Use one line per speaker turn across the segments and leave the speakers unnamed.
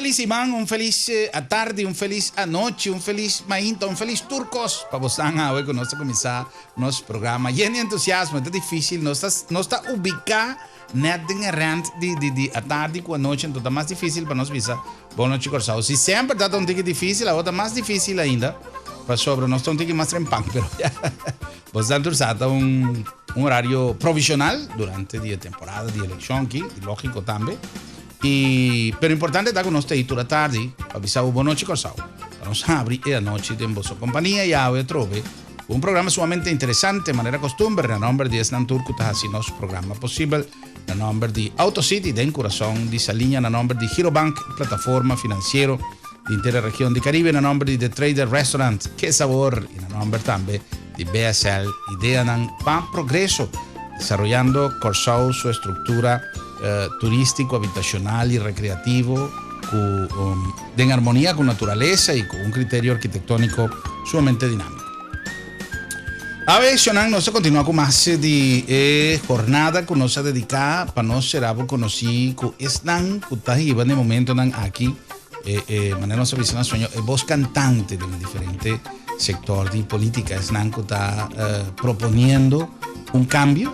felis siman, un felis atardi, un felis anochi, un felis mainta, un felis tur kos pa bosan awe ku nos ta kuminsá nos programa yen di entusiasmo. E ta difísil, nos ta nos ta ubiká nèt den e rènt di di di atardi ku anochi, anto ta mas difísil pa nos bisa bon nochi Kòrsou. Si semper ta ta un tiki difísil, awo ta mas difísil ainda pasobra nos ta un tiki mas trempan, pero ya bosan tur sa ta un un horario provisional durante di e temporada di elekshon aki, i lógiko tambe. I pero importante ta ku nos ta ei tur atardi pa bisa bo bon nochi Kòrsou. Pa nos habri e anochi den boso kompania i awe atrobe ku un programa sumamente interesante manera kostumber na nòmber di esnan tur ku ta hasi nos programa posibel, na nòmber di Auto City den kurason di Saliña, na nòmber di Girobank, e plataforma finansiero di henter e region di Karibe, na nòmber di The Trader Restaurant, ke sabor! I na nòmber tambe di BSL, ideanan pa progreso, desaroyando Kòrsou su estruktura turístiko, habitashonal i rekreativo ku den armonia ku naturalesa i ku un kriterio arkitektóniko sumamente dinámiko. Awe, shonnan, nos ta kontinuá ku mas di e hornada ku nos a dediká pa nos sera bo konosí ku esnan ku ta hiba na e momentonan aki, e, e manera nos a bisa na spañol, e bos kantante den e diferente sektor di polítika, esnan ku ta proponiendo un kambio,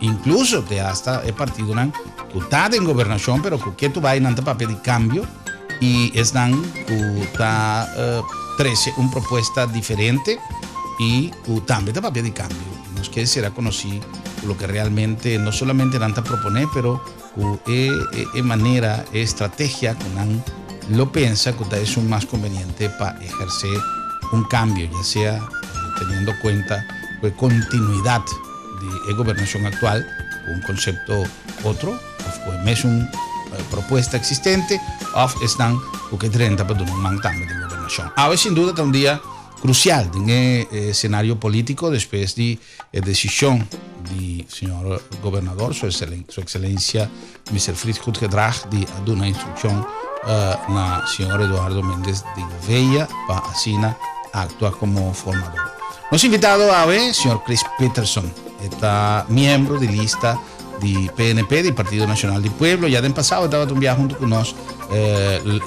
inkluso te hasta e partidonan ku ta den gobernashon pero ku ke tu bai nan ta papia di kambio i esnan ku ta trese un propuesta diferente i ku tambe ta papia di kambio. Nos ke sera konosí ku loke realmente no solamente nan ta proponé pero ku e e manera, e estrategia ku nan lo pensa ku ta esun mas konveniente pa ehersé un kambio, ya sea teniendo kuenta ku e kontinuidat di e gobernashon aktual ku un konsepto otro òf ku e mesun propuesta eksistente òf esnan ku ke drenta pa duna un man tambe den gobernashon. Awe sin duda ta un dia krusial den e esenario polítiko despues di e desishon di señor gobernador, su ekselencia Mister Fritz Goedgedrag di a duna instrukshon na señor Eduardo Méndez de Gouveia pa asina aktua komo formador. Nos invitado awe, señor Chris Peterson, e ta miembro di lista di PNP, di Partido Nacional di Pueblo. Ya den pasado e tabata un biaha hunto ku nos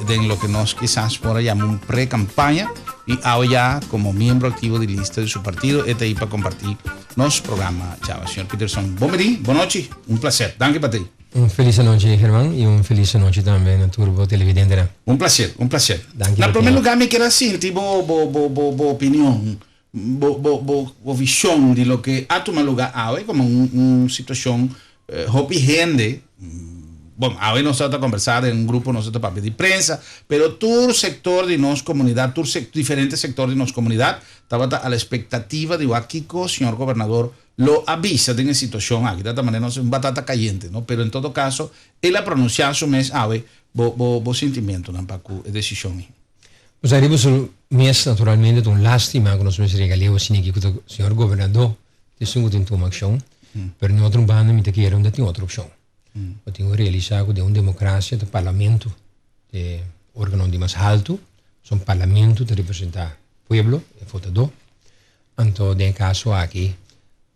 den loke nos kisas por a yama un pre-campaña y awe ya como miembro activo di lista di su partido e ta ahí pa comparti nos programa djawe. Señor Peterson, bon bini, bon nochi, un placer. Danki pa ti.
Un felis anochi German y un felis anochi tambe na tur bo televidentenan.
Un placer, un placer.
Danki
Na
pa
primer
tiempo.
lugar mi kier a sinti bo bo bo bo bo opinion, bo bo bo bo vision di loke a tuma lugar awe como un un situacion Hopi hende, bon, awe nos tabata kombersá den un grupo, nos ta papia di prensa, pero tur sektor di nos komunidat, tur diferente sektor di nos komunidat tabata a la espektativa di wak kiko señor gobernador lo a bisa den e situashon aki. Ta manera nos un batata kayente, no? Pero en todo kaso, el a pronunsiá su mes awe. Bo, bo, bo sintimentunan pa ku e desishon ei?
Pues ariba su mes naturalmente ta un lástima ku nos mester yega leu asina aki ku ta señor gobernador ta esun ku tin tuma akshon, pero na otro banda mi ta kere unda tin otro opshon. Bo tin ku realisá ku den un demokrasia ta parlamento ta e organo di mas haltu, pasobra parlamento ta representá pueblo, e votadó. Anto den e kaso aki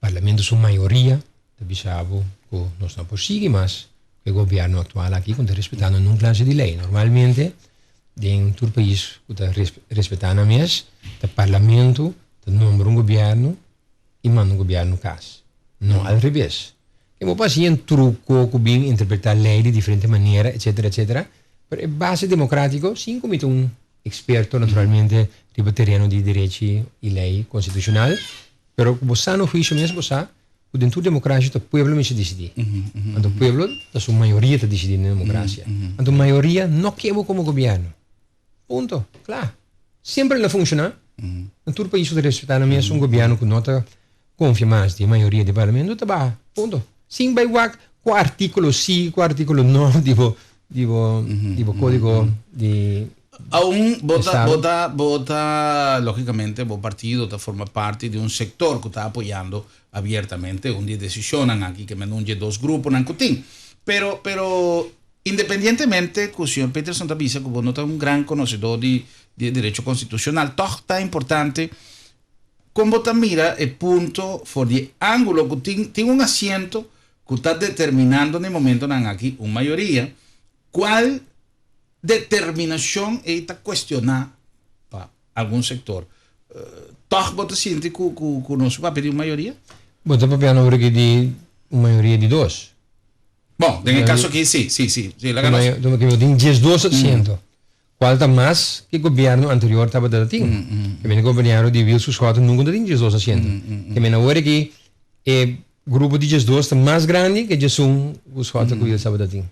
parlamento su mayoria ta bisa bo ku nos no por sigui mas ku e gobièrnu aktual aki ku no ta respetando nun klase di lei. Normalmente den tur pais ku ta respetá nan mes ta parlamento ta nombra un gobièrnu i manda un gobièrnu kas, no al rebes. Ke bo por hasi un truko ku bin interpretá lei di diferente manera etcetera etcetera, pero e base demokratiko sin ku mi ta un eksperto naturalmente riba tereno di derechi i lei konstitushonal, pero ku bo sano huisio mes bo sa ku den tur demokrasia ta pueblo mester disidí. Anto pueblo ta su mayoria ta disidí den demokrasia. Anto mayoria no ke bo komo gobièrnu. Punto. Kla. Semper el a funshoná. Na tur pais ku ta respetá nan mes un gobièrnu ku no ta konfia mas di e mayoria di parlamento ta baha. Punto. Sin bai wak kua artíkulo sí, kua artíkulo no di bo di bo di bo kódigo di
Aun bo ta
estado.
bo ta bo ta lógicamente bo partido ta forma parti di un sector cu ta apoyando abiertamente un di e decisionnan aki ke men un dje dos gruponan cu tin. Pero pero independientemente cu señor Peterson ta bisa cu bo no ta un gran conocedor di di e derecho constitucional tog ta importante con bo ta mira e punto for di e angulo cu tin tin un asiento cu ta determinando na e momentonan aki un mayoria cual. determinashon ei ta kuestioná pa algun sektor. Tòg bo ta sinti ku ku nos papia di un mayoria?
Bo ta papiando awor aki di un mayoria di dos.
Bon, den e kaso aki si, si, si. Si, laga nos.
Bo tin diesdos asiento, kual ta mas ku e gobièrnu anterior tabata ta tin. Ke men e gobièrnu di Wilson Schotten nunka no ta tin diesdos asiento. Ke men awor aki e grupo di diesdos ta mas grandi ku e diesun ku Schotten ku Wiels tabata tin.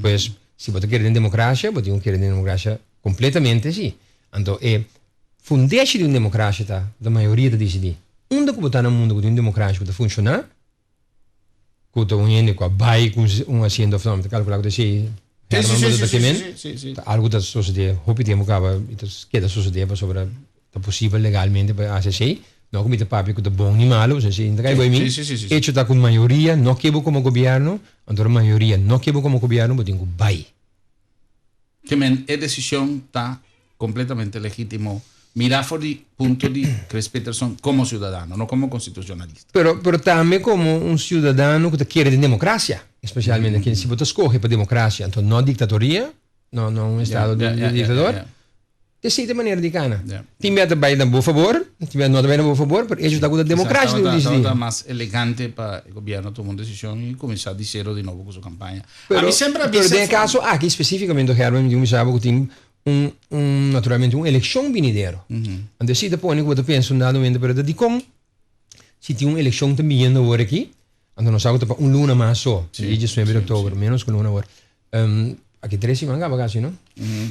Pues, si bo ta kere den demokrasia, bo tin ku kere den demokrasia kompletamente si. Anto e fundeshi di un demokrasia ta ku ta mayoria ta disidí. Unda ku bo ta na mundu ku tin un demokrasia ku ta funshoná, ku ta un hende ku a bai ku un asiento òf no, mi ta kalkulá ku ta esei Herman bo ta kimen, ta algu ta sosodé hopi tempu kaba i ta keda sosodé pasobra ta posibel legalmente pa hasi esei. No ku mi ta papia ku ta bon ni malu, pasobra esei no ta kai bai mi. Echo ta ku mayoria no ke bo komo gobièrnu, anto ora mayoria no ke bo komo gobièrnu bo tin ku bai.
Ke men e desishon ta kompletamente legítimo mirá for di punto di Chris Peterson komo siudadano, no komo konstitushonalista.
Pero, pero tambe komo un siudadano ku ta kere den demokrasia, espesialmente ken si bo ta skohe pa demokrasia, anto no diktatoria, no no un estado di diktador. Esei ta e manera di kana. Tin bia ta bai na bo fabor, tin bia no ta bai na bo fabor, pero echo ta ku ta demokrasia
di disidí. Tabata mas elegante pa e gobierno tuma un desishon i kuminsá di sero di nobo ku su kampaña.
Pero, pero den e kaso aki spesífikamente, Herman, mi tin ku bisa bo ku tin un, un, naturalmente un elekshon binidero. Anto esei ta pone ku bo ta pensa un dado momento, pero ta dikon si tin un elekshon ta biniendo awor aki, anto nos sa ku ta pa un luna mas so, di diesnuebe di oktober, ménos ku luna awor. Aki tres siman kaba kasi, no?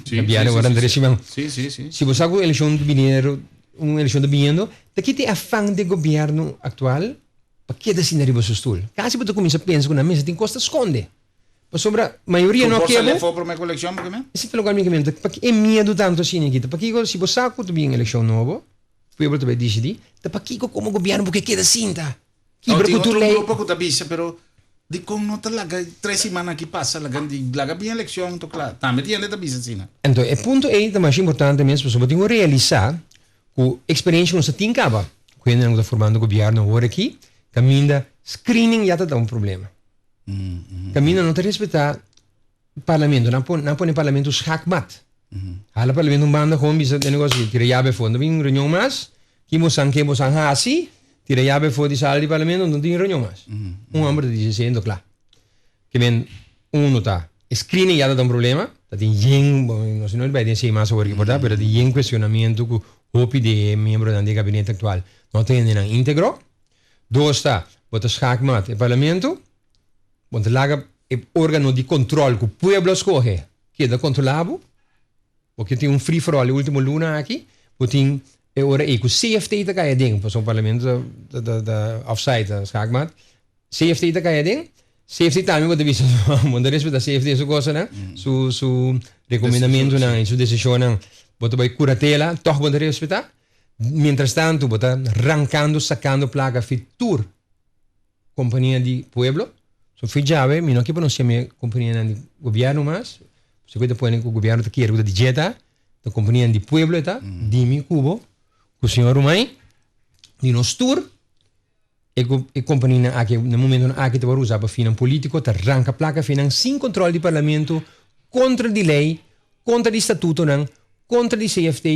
Sí,
Biaha awor tres siman.
Sí, sí, sí.
Si bo sa ku elekshon ta binero, un elekshon ta biniendo, ta kita e afan di e gobièrnu aktual pa keda asina riba su stul? Kasi bo ta kuminsá pensa ku nan mester tin kos ta skonde. Pasobra mayoria no
Ku por
kere.
sali afó promé ku elekshon, bo ke men?
Esei ta lokual mi ke men. Paki e miedu tantu asina kita? Pakiko si bo sa ku ta bin elekshon nobo, pueblo ta bai disidí, ta pakiko komo gobièrnu bo ke keda sinta?
Kibra ku tur lei. Tin otro grupo ku ta bisa pero dikon no ta laga tres siman aki pasa laga di laga bin elekshon to kla. Tambe tin hende ta bisa asina.
Anto e punto ei ta masha importante mes pasobra bo tin ku realisá ku eksperensha ku nos ta tin kaba ku hendenan ku ta formando gobièrnu awor aki kaminda screening ya ta ta un problema. Kaminda no ta respetá Parlamento, nan pone, nan pone parlamento schaakmat. Hala parlamento un banda gewoon bisa e negocio, tira yabe afó. No bin reunion mas, ki bosan ke bosan hasi, tira yabe afó di sala di parlamento, no tin reunion mas. Un homber ta dici esei, ento kla. Ke men, uno ta, e screening ya ta ta un problema, ta tin yen, bo, no si no bai den esei mas awor ki por ta, pero ta tin yen cuestionamiento ku hopi di e miembronan di e gabinete actual no ta hendenan integro. Dos ta, bo ta schaakmat e parlamento. Bo ta laga e organo di control cu pueblo a scoge keda controla bo. Bo ke tin un free for all e ultimo luna aki. Bo tin e ora ey cu CFT ta cay aden, pasobra parlamento ta ta ta offside, ta schaakmat. CFT ta cay aden. CFT tambe bo ta bisa bo ta respeta CFT su cosanan, su su recomendamentonan y su decisionnan. Bo ta bay curatela, toch bo ta respeta. Mientras tanto bo ta rancando, sacando placa fi tur Kompania di pueblo. So fi djawe mi no ke pa nos yama kompanianan di gobièrnu mas. Pasobra ku e ta pone ku gobièrnu ta kere ku ta di dje ta. Ta kompanianan di pueblo e ta. Di mi ku bo, ku señor Rumay, di nos tur. E e kompanianan aki na momentonan aki ta wòrdu usa pa finnan polítiko, ta ranka plaka finnan sin kontròl di parlamento, kontra di lei, kontra di statutonan, kontra di CFT.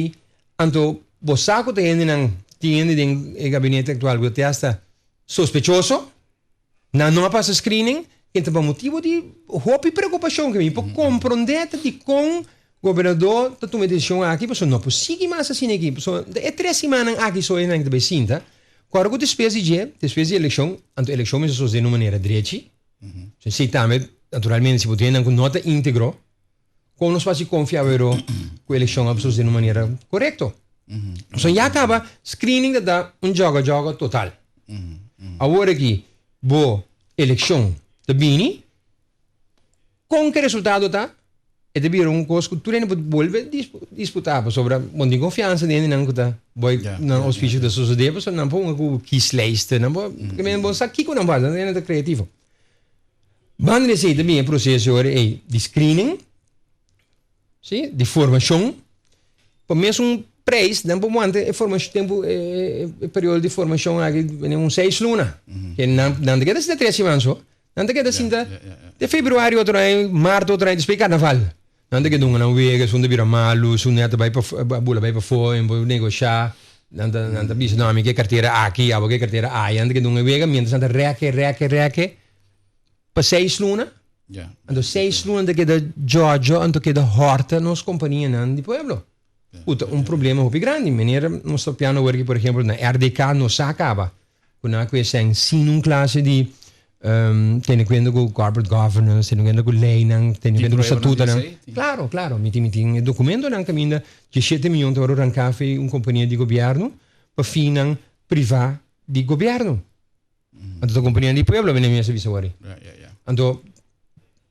Anto bo sa ku ta hendenan, tin hende den e gabinete aktual ku ta te asta Sospechoso, nan no a pasa screening, ken ta pa motibo di hopi preocupacion ke mi por comprende ta dicon gobernador ta tuma e decision aki pasobra no por sigui mas asina aki pasobra e tres simannan aki so esnan ta bay sinta cu ora cu despues di dje despues di eleccion anto eleccion mester sosode na un manera drechi esey tambe naturalmente si bo tin hendenan cu no ta integro. Kon nos fasi konfia awero ku elekshon a sosode na un manera korekto? So ya kaba screening ta da un joga joga total. Awor aki bo elekshon ta bini, kon ke resultado ta? E ta bira un kos ku tur hende por bolbe disputa pasobra bo no tin konfiansa den hendenan ku ta bai nan ospishio ku ta sosode pasobra nan por hunga ku kieslijsten, nan por, bo sa kiko nan por hasi, nan hende ta kreativo. Banda di esei ta bin e proseso ora ei di screening, si, di formashon. Pa mesun prijs nan por wanta e formashon tempu e periodo di formashon aki bini un seis luna. Ke nan nan ta keda sinta tres siman so. Nan ta keda sinta te februari otro aña, maart otro aña despues di karnaval. Nan ta keda hunga nan wega, esun ta bira malu, esun nèt ta bai pafó, a bula bai pafó, en por negoshá. Nan ta, nan ta bisa, no, ami ke kartera aki, abo ke kartera aya. Nan ta keda hunga e wega mientras nan ta rèke, rèke, rèke pa seis luna. Anto seis luna ta keda djòdjò, anto keda hòrta nos kompanianan di pueblo. Ku ta un problema hopi grandi. Manera nos ta piano awor aki, por ehempel, na RDK no sa kaba ku nan a kue sèn sin un klase di tene kuenta ku corporate governance, tene kuenta ku leinan, tene kuenta ku statutonan. Klaro, klaro. Mi tin mi tin e dokumentonan kaminda diesshete mion ta wòrdu ranká for un kompania di gobièrnu pa finnan privá di gobièrnu. Anto ta kompania di pueblo mi na mester bisa wòrdu. Anto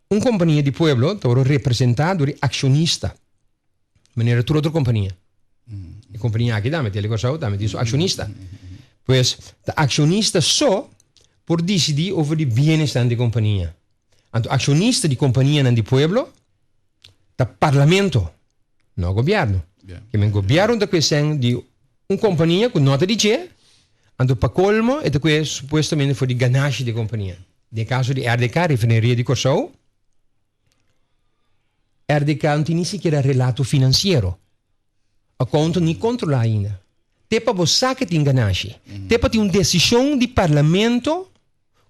un kompania di pueblo ta wòrdu representá dor di akshonista. Manera tur otro kompania. E kompania aki tambe, Tele Kòrsou, tambe tin su akshonista. Pues, ta akshonista so por disidí over di bienesnan di kompania. Anto akshonista di kompanianan di pueblo ta parlamento, no gobièrnu. Ke men gobièrnu ta kue sèn di un kompania ku no ta di dje, anto pa kolmo e ta kue supuestamente for di ganashi di e kompania. Den e kaso di RDK, Refineria di Kòrsou, RDK no tin ni sikiera relato finansiero. Akonto ni kontrolá ainda. Te pa bo sa ke tin ganashi. Te pa tin un desishon di parlamento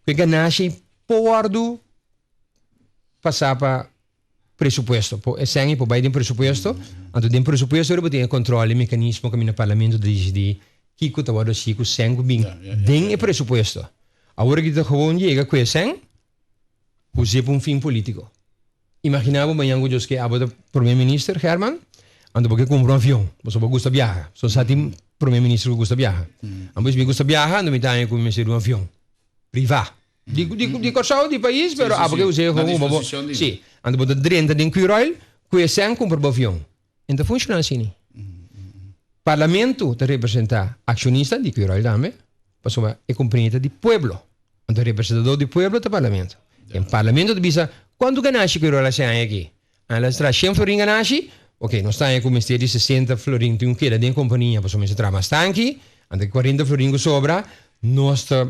ku e ganashi por wòrdu pasá pa presupuesto. Por e sèn ei por bai den presupuesto. Anto den presupuesto ora bo tin e kòntròl, e mekanismo kaminda parlamento ta disidí kiko ta wòrdu hasi ku sèn ku bin den e presupuesto. Awor aki ta gewoon yega ku e sèn. Us'é pa un fin polítiko. Imaginá bo mañan ku Dios ke abo ta promé minister, Herman, anto bo ke kumpra un avion, pasobra bo gusta biaha. So sa tin promé minister ku gusta biaha. Anto bo bisa mi gusta biaha, anto mi ta haña ku mi mester di un avion privá. Di di di Kòrsou, di pais, pero abo ke us'é komo bo. Si. Anto bo ta drenta den Curoil ku e sèn kumpra bo avion. E no ta funshoná asina. Parlamento ta representá akshonista di Curoil tambe, pasobra e kompania ta di pueblo. Anto representador di pueblo ta parlamento. En parlamento ta bisa, kuantu ganashi Curoil a hasi aña aki? Aña la traha shen florin ganashi? Ok, nos ta haña ku mester di sesenta florin tin un keda den kompania pasobra mester traha mas tanki. Anto e kuarenta florin ku sobra nos ta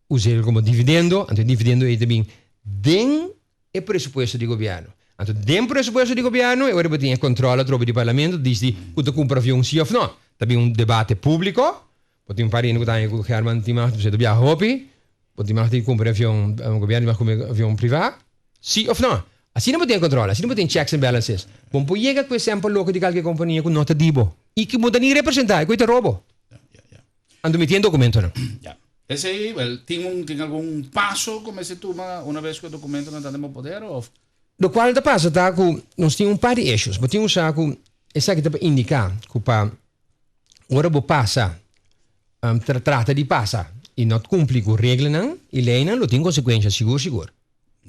us'el komo dividendo. Anto e dividendo ei ta bin den e presupuesto di gobièrnu. Anto den presupuesto di gobièrnu e ora bo tin e kòntròl atrobe di parlamento disdi ku ta kumpra avion si òf nò. Ta bin un debate públiko. Bo tin un par hende ku ta haña ku Herman tin mag pasobra e ta biaha hopi. Bo tin mag di kumpra avion, gobièrnu tin mag kumpra avion privá si òf nò. Asina bo tin e kòntròl, asina bo tin checks and balances. Bo no por yega ku e sèmpel loko di kalke kompania ku no ta di bo i ku bo ta ni representá, e ku e ta robo. Anto mi tin e dokumentonan.
Ya. Esei, wel, tin un, tin algun paso ku mester tuma una bes ku e dokumentonan ta den bo poder of?
Lokual ta pasa ta ku nos tin un par di issues. Bo tin un sa ku esaki ta pa indiká ku pa ora bo pasa, tra trata di pasa i no kumpli ku reglanan i leinan lo tin konsekuensha sigur sigur.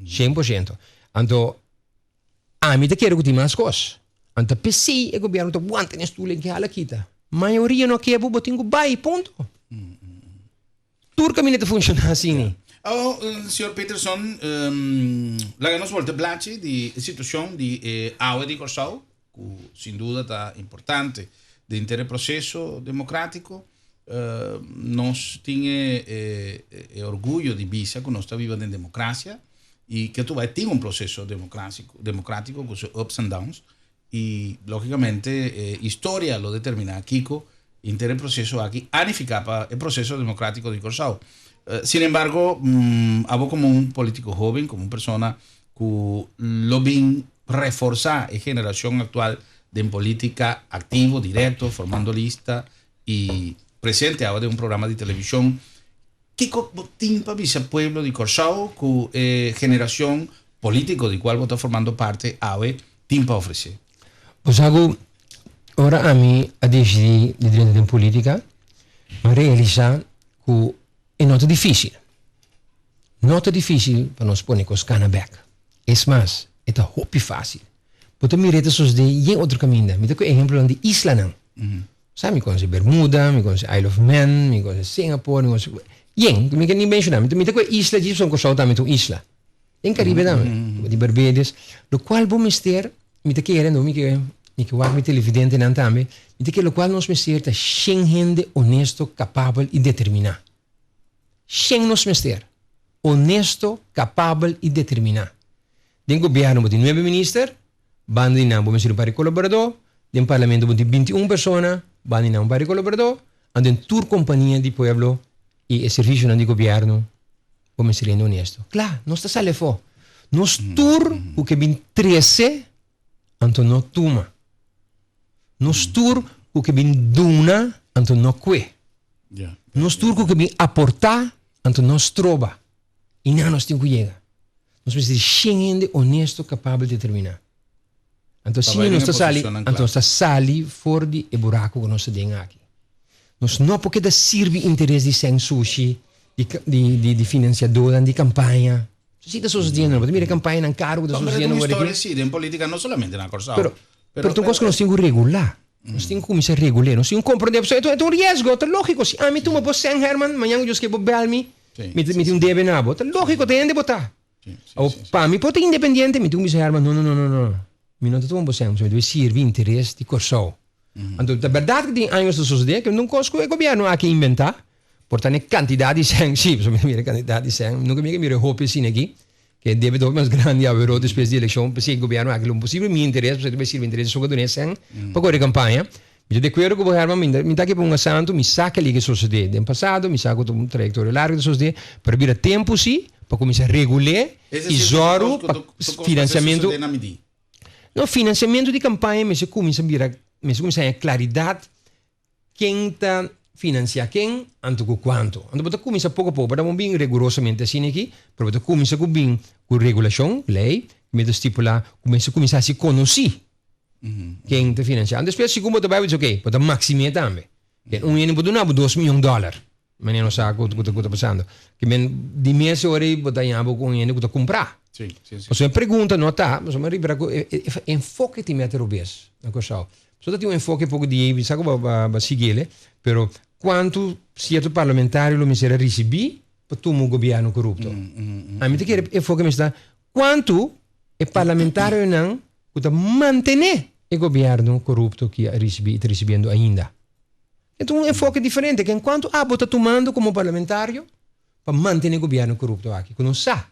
100%. Anto Ami ta kere ku tin mas kos. Anto p'esei e gobièrnu ta wanta den stul en ke hala kita. Mayoria no ke bo, bo tin ku bai, punto. Tur kaminda ta funshoná asina.
Awor, señor Peterson, laga nos bolta blachi di e situashon di e awe di Kòrsou, ku sin duda ta importante den henter e proseso demokratiko. Nos tin e e orguyo di bisa ku nos ta biba den demokrasia i ke tur bai tin un proseso demokrasiko demokratiko ku su ups and downs i logikamente e historia lo determiná kiko henter e proseso aki a nifiká pa e proseso demokratiko di Kòrsou. Sin embargo, abo komo un politiko hoben, komo un persona ku lo bin reforsá e generashon aktual den politika aktivo, direkto, formando lista i presente awe den un programa di televishon. Kiko bo tin pa bisa pueblo di Kòrsou ku e generashon polítiko di kual bo ta formando parte awe tin pa ofresé?
Bo sa ku ora ami a disidí di drenta den polítika, mi a realisá ku e no ta difísil. No ta difísil pa nos pone kos kana bèk. Es mas, e ta hopi fásil. Bo ta mira e ta sosodé yen otro kaminda. Mi ta ku ehemplonan di islanan. Sa mi konoce Bermuda, mi konoce Isle of Man, mi konoce Singapore, mi konoce yen, mi ka ni menshoná. Mi ta ku e isla djis pasobra Kòrsou tambe ta un isla. Den Karibe tambe, bo tin Barbados. Lokual bo mester, mi ta kere, no mi ke mi ke wak mi televidentenan tambe, mi ta kere lokual nos mester ta shen hende honesto, kapabel i determiná. Shen nos mester, honesto, kapabel i determiná. Den gobièrnu bo tin nuebe minister. Banda di nan bo mester un par di kolaboradó. Den parlamento bo tin 21 persona, banda di nan un par di kolaboradó. Anto den tur kompania di pueblo i e servisionan di gobièrnu bo mester hende honesto. Kla, nos ta sali afó. Nos tur ku ke bin trese, anto no tuma. Nos tur ku ke bin duna, anto no kue. Nos tur ku ke bin aportá, anto no stroba. I nan nos tin ku yega. Nos mester di shen hende honesto, kapabel, determiná. Anto asina nos ta sali, anto nos ta sali for di e buraku ku nos ta den aki. Nos no por keda sirbi interes di sèn sushi, di di di finansiadónan di kampaña. Si ta sosodiendo, bo ta mira e kampañanan karu ku ta sosodiendo
awor aki. Sí, den polítika no solamente na Kòrsou.
Pero, pero ta un kos ku nos tin ku regulá. Nos tin ku kuminsá regul'é. Nos tin ku komprondé pasobra e ta un riesgo, ta lógiko. Si ami tuma bo sèn, Herman, mañan ku Dios ke bo bèl mi, mi tin un debe na bo. Ta lógiko, ta hende bo ta. Awor, pa mi por ta independiente, mi tin ku bisa Herman, no, no, no, no, no. Mi no ta tuma bo sèn, pasobra mi debe sirbi interes di Kòrsou. Anto, ta bèrdat ku tin años ta sosodé, ke un kos ku e gobièrnu aki inventá, por ta n'e kantidat di sèn, sí, pasobra mi ta mira e kantidat di sèn, nunka mi a mira e hopi asina aki, ke debe ta hopi mas grandi aweró despues di elekshon, p'esei e gobièrnu aki lo imposibel mi interes, pasobra e ta bai sirbi interes di soka duna e sèn pa kore kampaña. Mi ta di akuerdo ku bo Herman, mi mi ta aki pa un asantu, mi sa ke liga sosodé den pasado, mi sa ku ta un trayektoria largu ta sosodé, pero a bira tempu si pa kuminsá regul'é i zòru pa finansiamentu, no, finansiamentu di kampaña mester kuminsá bira, mester kuminsá haña klaridat ken ta finansiá ken, anto ku kuantu. Anto bo ta kuminsá poko poko, bo ta bon bin rigurosamente asina aki, pero bo ta kuminsá ku bin ku regulashon, lei, ku mester stipulá ku mester kuminsá hasi konosí. Ken ta financiá. Despues si ku bo ta bai bo dice ok, bo ta maxim'é tambe. Ken un hende por duna bo 2 mion dòler. Manera nos sa ku ku ta pasando. Ke men di mes ora ei bo ta haña bo ku un hende ku ta kumprá. Pasobra e pregunta no ta, pasobra mi a ripara ku e enfoke tin mester robes na Kòrsou. Pasobra ta tin un enfoke poko di ei, sa ku bo a siguiel, pero kuantu sierto parlamentario lo mester a risibí pa tuma un gobièrnu korupto? Ami ta kere enfoke mester ta kuantu e parlamentarionan ku ta mantené e gobièrnu korupto ki a risibí i ta risibiendo ainda. E ta un enfoke diferente ke enkuantu abo ta tumando komo parlamentario pa mantené gobièrnu korupto aki, ku nos sa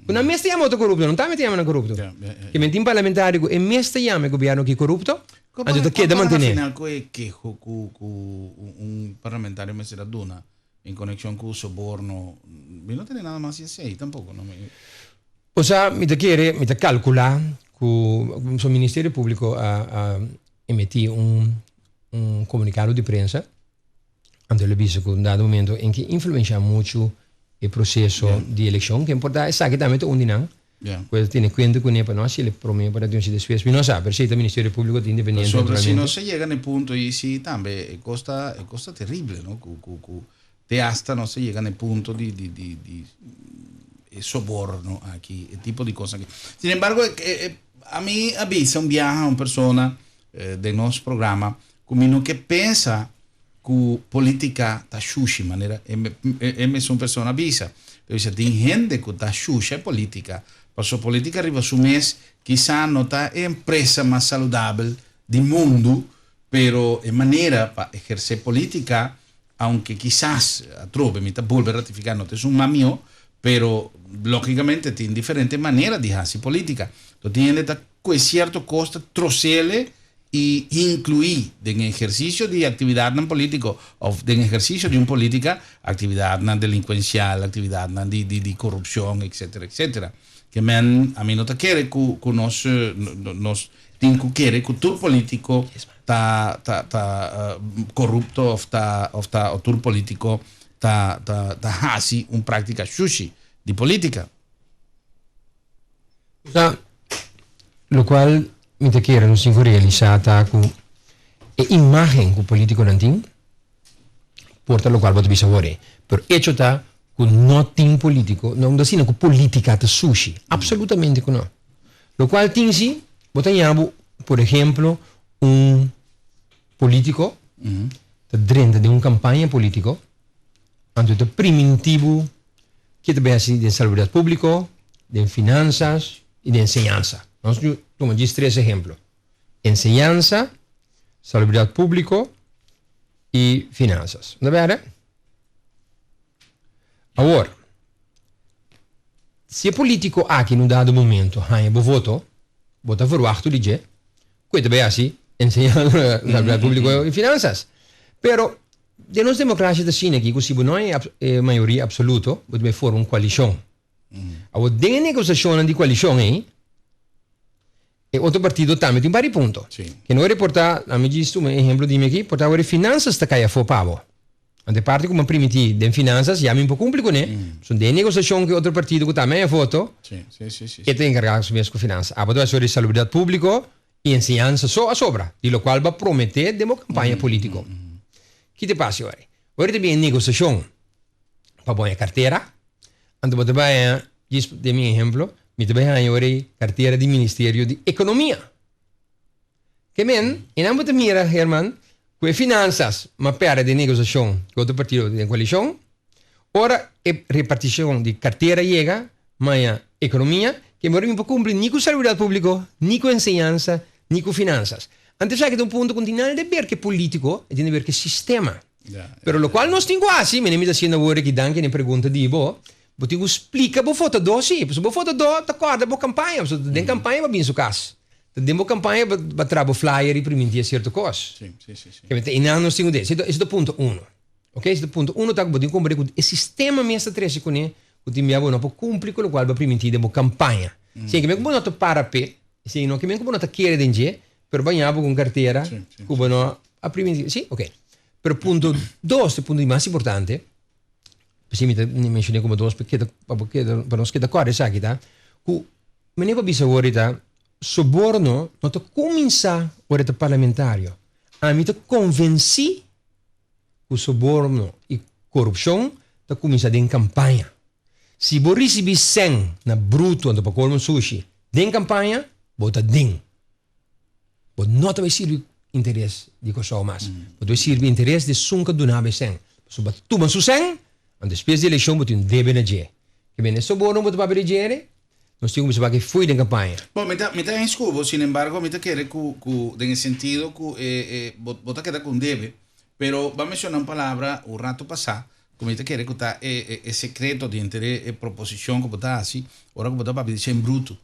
ku nan mes ta yama otro korupto, no tambe ta yama nan korupto. Ke men tin parlamentario ku e mes ta yama e gobièrnu aki korupto, anto ta keda mantené.
Final ku e keho ku ku un parlamentario mester a duna en konekshon ku soborno, mi no tene nada mas di esei tampoko, no.
Osea, mi ta kere, mi ta kalkulá ku so Ministerio Públiko a a emití un un komunikado di prensa, anto el a bisa ku un dado momento en ke influenshá muchu e proseso di elekshon, ke por ta esaki tambe ta un di nan, ku el tene kuenta kuné pa no hasi el promé pa ta hasi despues, mi no sa, pero esei ta Ministerio Públiko ta independiente
Pasobra si no se yega na e punto ei si tambe e kos ta e kos ta terrible no ku ku ku Te hasta nos a yega na e punto di di di di e soborno aki, e tipo di cos aki. Sin embargo, ami a bisa un biaha un persona den nos programa cu mi no ke pensa cu politica ta shushi, manera e mesun persona a bisa. El a bisa tin hende cu ta shusha e politica, pasobra politica riba su mes kisa no ta e empresa mas saludabel di mundu, pero e manera pa eherce politica Aunke kisas, atrobe mi ta bolbe ratifiká, no ta esun mas mihó, pero lógikamente tin diferente manera di hasi polítika. Enton tin hende ta ku e sierto kos ta trosele i inkluí den e ehersisio di aktividatnan polítiko òf den ehersisio di un polítika aktividatnan delinkuensial, aktividatnan di di di korupshon, etsetera, etsetera. Ke men ami no ta kere ku ku nos nos tin ku kere ku tur polítiko ta ta ta korupto òf ta òf ta òf tur polítiko ta ta ta hasi un práktika shushi di polítika.
Sa, lokual mi ta kere nos tin ku realisá ta ku e imágen ku polítikonan tin por ta lokual bo ta bisa awor ei, pero echo ta ku no tin polítiko, no ta asina ku polítika ta sushi, apsolutamente ku no. Lokual tin si, bo ta ña bo, por ehemplo, un polítiko ta drenta den un kampaña polítiko, anto e ta priminti bo ke ta bai hasi den salubridat públiko, den finansas i den enseñansa. Nos tuma djis tres ehemplo, enseñansa, salubridat públiko i finansas. No ta bèrdè? Awor, si e polítiko aki na un dado momento haña bo voto. Bo ta verwachtu di dje ku e ta bai hasi enseñansa, salubridad públiko i finansas. Pero den nos demokrasia ta asina aki ku si bo no hay e mayoria absoluto bo ta bai forma un koalishon. Awor den e negosiashonnan di koalishon ei e otro partido tambe tin un par di punto. Ke no reportá, ami djis tuma e ehemplo di mi aki, por ta awor e finansas ta kai afó pa bo. Anto e parti ku mi a primintí den finansas ya mi por kumpli kuné. Pasobra den e negosiashon ku e otro partido ku tambe haña voto, e ta enkargá su mes ku finansa. Abo ta bai sobre salubridat públiko i enseñansa so a sobra, di lokual bo a prometé den bo kampaña polítiko. Ki ta pasa awor? Awor ta bin e negosiashon pa bo haña kartera. Anto bo ta bai haña, djis den mi ehemplo, mi ta bai haña awor e kartera di Ministerio di Ekonomia. Ke men, i nan bo ta mira, Herman, ku e finansas ma pèrdè den negosiashon ku otro partido den koalishon. Ora e repartishon di kartera yega, maña ekonomia, ke mor mi por kumpli ni ku salubridat públiko, ni ku enseñansa, ni ku finansas. Anto esaki ta un punto ku no tin nada de ber ku e polítiko, e tin de ber ku e sistema. Pero lokual nos tin ku hasi, mene mi ta hasiendo awor aki danki na e pregunta di bo, bo tin ku splika bo votadó si, pasobra bo votadó ta kòrda bo kampaña, pasobra den kampaña bo a bin su kas. Ta den bo campaña bo traha bo flyer y priminti e cierto cos.
Sí, sí, sí, sí.
Kebenta y nan nos tin cu de. Ese ta punto uno. Ok, ese ta punto uno ta cu bo tin cu comprende cu e sistema mes ta trece cune cu tin bia bo no por cumpli cu locual bo a priminti den bo campaña. Si ke men cu bo no ta para p'e, si no ke men cu bo no ta kere den dje, pero bo a ña bo cu un cartera cu bo no a priminti. Si, ok. Pero punto dos, e punto di mas importante, p'esei mi ta menciona como dos pa keda, pa bo keda, pa nos keda corda esaki ta, cu Meneer pa bisa awor ta, soborno no ta cuminsa ora e ta parlamentario. Ami ta convenci cu soborno y corupcion ta cuminsa den campaña. Si bo ricibi cen na bruto anto pa colmo sushi den campaña, bo ta den. Bo no ta bay sirbi interes di Kòrsou mas. Bo ta bay sirbi interes di esun ku a duna bo e sèn. Pasobra bo a tuma su sèn, anto despues di elekshon bo tin un debe na dje. Ke bende soborno bo ta papia di djere, nos tin ku bisa wak e foei den kampaña.
Bon, mi ta mi ta eens ku bo, sinembargo mi ta kere ku ku den e sentido ku e e bo bo ta keda ku un debe, pero bo a menshoná un palabra un rato pasá ku mi ta kere ku ta e e e sekreto di henter e proposishon ku bo ta hasi ora ku bo ta papia di sèn brutu.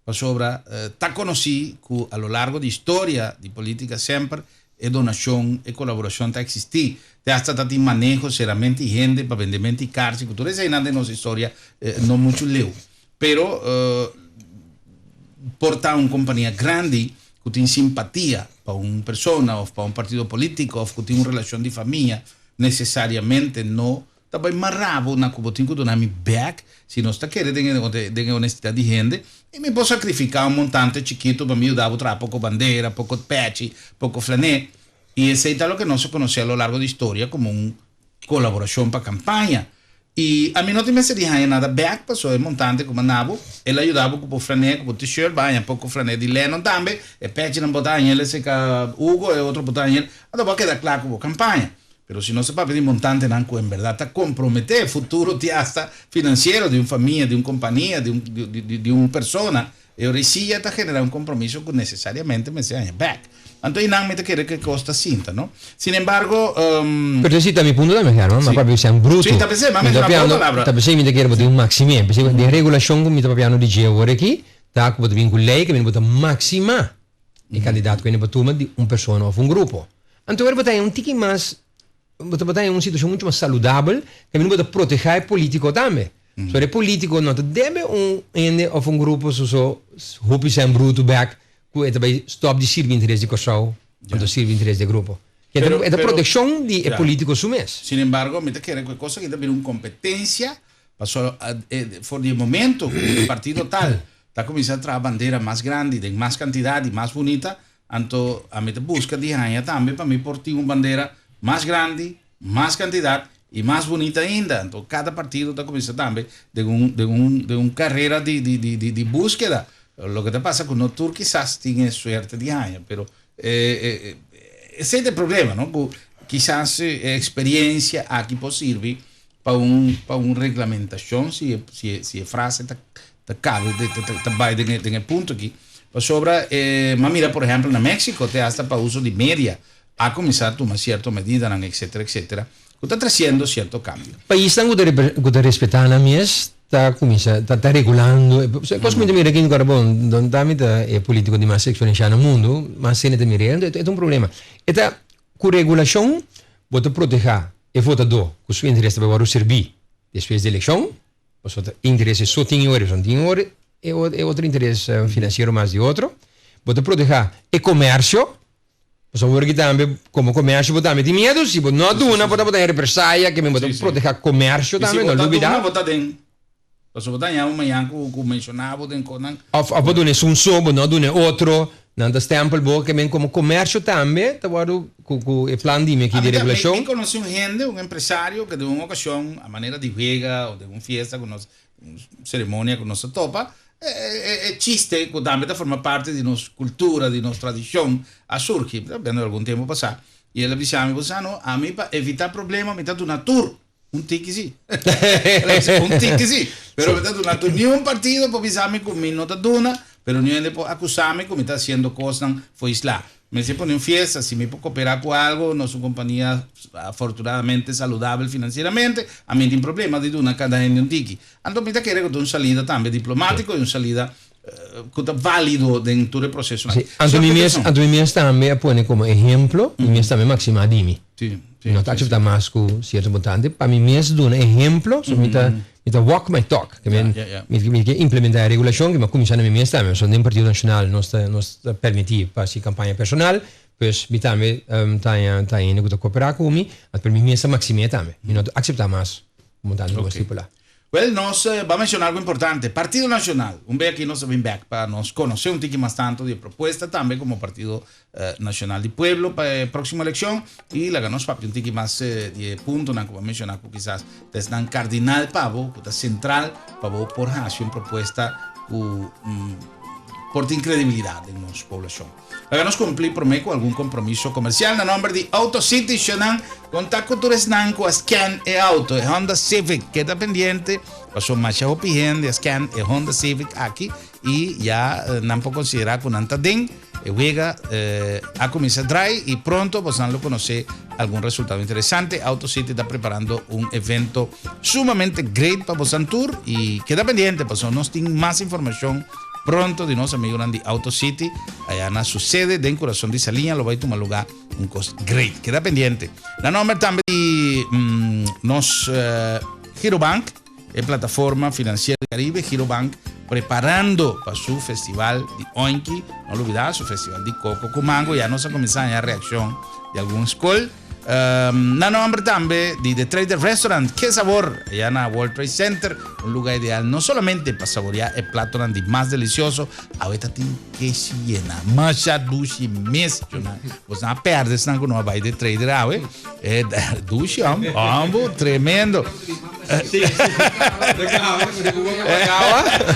Pasobra ta konosí ku a lo largo di historia di polítika semper e donashon, e kolaborashon ta eksistí. Te asta ta tin maneho seramente i hende pa bendemento i karchi ku tur eseinan den nos historia no muchu leu. Pero por ta un kompania grandi ku tin simpatia pa un persona òf pa un partido polítiko òf ku tin un relashon di famia nesesariamente no Ta bai mará bo na ku bo tin ku duna mi bèk, si nos ta kere den e den e honestidat di hende, i mi por sakrifiká un montante chikitu pa mi yuda bo traha poko bandera, poko pèchi, poko flané. I esei ta loke nos a konosé a lo largo di historia komo un kolaborashon pa kampaña. I ami no tin mester di haña nada bèk, pasobra e montante ku manda bo, el a yuda bo ku bo flané, ku bo t-shirt, bo a haña poko flané di Lennon tambe, e pèchinan bo ta haña el esei Hugo, e otro bo ta haña el, anto bo a keda kla ku bo kampaña. Pero si nos ta papia di montantenan cu en berdad ta compromete e futuro ti hasta financiero di un famia, di un compania, di un di un persona, e ora si ya ta genera un compromiso cu necesariamente mester haña bek. Anto einan mi ta kere cu e cos ta sinta, no? Sin embargo,
Pero si ta mi punto tambe, Herman, ma papia di bruto.
Si, ta pesey, ma
Mi ta
menciona bo
papiando,
palabra.
ta pesey mi ta kere bo tin un maxim'é. Pesey den regulacion cu mi ta papiando di dje awor aki, ta cu bo ta bin cu ley caminda bo ta maxima E kandidat ku hende por tuma di un persona òf un grupo. Anto ora bo ta haña un tiki mas, bo ta haña un situashon muchu mas saludabel, kaminda bo ta protehá e polítiko tambe. Pasobra e polítiko no ta debe un hende òf un grupo su so hopi sèn brutu bèk ku e ta bai stòp di sirbi interes di Kòrsou anto sirbi interes di e grupo. E ta protekshon di e polítiko su mes.
Sinembargo, mi ta kere ku e kos aki ta bira un kompetensia pasobra for di e momento ku e partido tal Ta kuminsá traha bandera mas grandi, den mas kantidat i mas bunita, anto ami ta buska di haña tambe pa mi por tin un bandera mas grandi, mas kantidat i mas bunita ainda. Anto kada partido ta kuminsá tambe den un den un den un karera di di di di di búskeda. Loke ta pasa ku no tur kisas tin e suerte di haña, pero esei ta e problema, no? Ku kisas e eksperiensia aki por sirbi pa un pa un reglamentashon si e si e si e frase ta ta cabe ta ta ta bai den e den e punto aki pasobra e m'a mira por ehempel na Mexico te hasta pa uso di media a cuminsa tuma cierto medidanan etcetera etcetera cu ta treciendo cierto cambio.
Paisnan cu ta cu ta respeta nan mes. ta kuminsá ta ta regulando e kos ku mi ta mira aki na Kòrabon don ta mi ta e polítiko di mas eksperenshá na mundu mas hende ta mira e ta un problema e ta ku regulashon bo ta protehá e votadó ku su interes ta bai wòrdu sirbí despues di elekshon pasobra ta interes e so tin e ora e so no tin e ora e otro interes finansiero mas di otro bo ta protehá e komersio. Pasobra awor aki tambe komo komersio bo tambe tin miedu, si bo no a duna por ta bo ta den represaya, ke men bo ta proteha komersio tambe, no lubida.
I si bo ta duna bo ta den, pasobra bo ta haña un mañan ku ku menshoná bo den konan.
Òf òf bo duna esun so, bo no a duna e otro, nan ta stèmpel bo, ke men komo komersio tambe ta wòrdu ku ku e plan di mi aki di regulashon.
Mi konosé un hende, un empresario ke den un okashon a manera di wega o den un fiesta ku nos, un seremonia ku nos ta topa, E chiste ku tambe ta forma parti di nos kultura, di nos tradishon, a surgi, mi ta bendo algun tempu pasá, i el a bisa mi, Bo sa no, ami pa evitá problema mi ta duna tur un tiki sí. El a bisa, un tiki sí, pero mi ta duna tur. Niun partido por bisa mi ku mi no ta duna, pero niun hende por akusá mi ku mi ta hasiendo kosnan for isla. Mester pone un fiesta, si mi por cooperá cu algo, nos un compania afortunadamente saludabel financieramente, a mi tin problema di duna cada hende un tiki. Anto mi ta kere cu ta un salida tambe diplomatico y un salida cu ta valido den tur e procesonan.
Sí, anto mi mes, anto mi mes tambe a pone como ehemplo, mi mes tambe maxima di mi. Sí, sí. Mi no ta acepta mas cu cierto montante, pa mi mes duna ehemplo, so mi ta, mi ta walk my talk. Ke men, mi mi ke implementá e regulashon ke mi a kuminsá na mi mes tambe. Pasobra den Partido Nashonal nos ta nos ta permití pa hasi kampaña personal, pues mi tambe ta haña ta hende ku ta koperá ku mi, pero mi mes ta maksim'é tambe. Mi no ta akseptá mas komo tantu ku a stipulá.
Wel, nos ba menciona algo importante. Partido Nacional, un be aki nos a bin bek pa nos conoce un tiki mas tanto di e propuesta tambe como Partido Nacional di Pueblo pa e proximo eleccion y laga nos papia un tiki mas di e puntonan cu bo a menciona cu kisas ta esnan cardinal pa bo, cu ta central pa bo por haci un propuesta cu por tin credibilidad den nos poblacion. Laga nos cumpli prome cu algun compromiso comercial na nomber di Auto City Shonan. Conta cu tur esnan cu a scan e auto, e Honda Civic. Keda pendiente pasobra masha hopi hende a scan e Honda Civic aki y ya nan por considera cu nan ta den e wega a cuminsa draai y pronto bosnan lo conoce algun resultado interesante. Auto City ta preparando un evento sumamente great pa bosan tur y keda pendiente pasobra nos tin mas informacion Pronto di nos amigonan di Auto City, allá na su sede den corazón di Saliña lo bai tuma lugar un cos great. Keda pendiente. Na nomber tambe di mm, nos eh, Girobank, e plataforma financiera di Caribe, Girobank, preparando pa su festival di Oinki, no olvida su festival di Coco cu Mango, ya nos a comienza a reacción di algún school. Na nomber tambe di The Trader Restaurant, Ke Sabor, allá na World Trade Center, un lugar ideal no solamente pa saborear e platonan di mas delicioso, awe ta tin keshi yena, masha dushi mes, chona. Bos no a perde esnan cu no a bay The Trader awe. E dushi, hom, hombo, tremendo.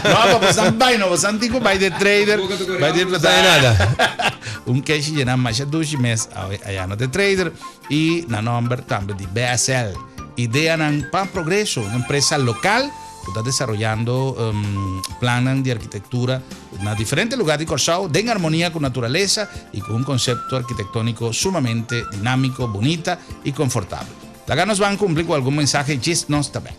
No, pa bosan bay, no, bosan tin cu bay The Trader, bay The
nada.
Un keshi yena masha dushi mes. Awe aya no te trader y na nomber tambe di BSL. Ideanan pa Progreso, un empresa local cu ta desaroyando um, plannan di arquitectura na diferente lugar di Corsou den armonia cu naturalesa y cu un concepto arquitectónico sumamente dinámico, bonita y confortable. Laga nos ban cumpli cu algun mensahe djis nos ta bek.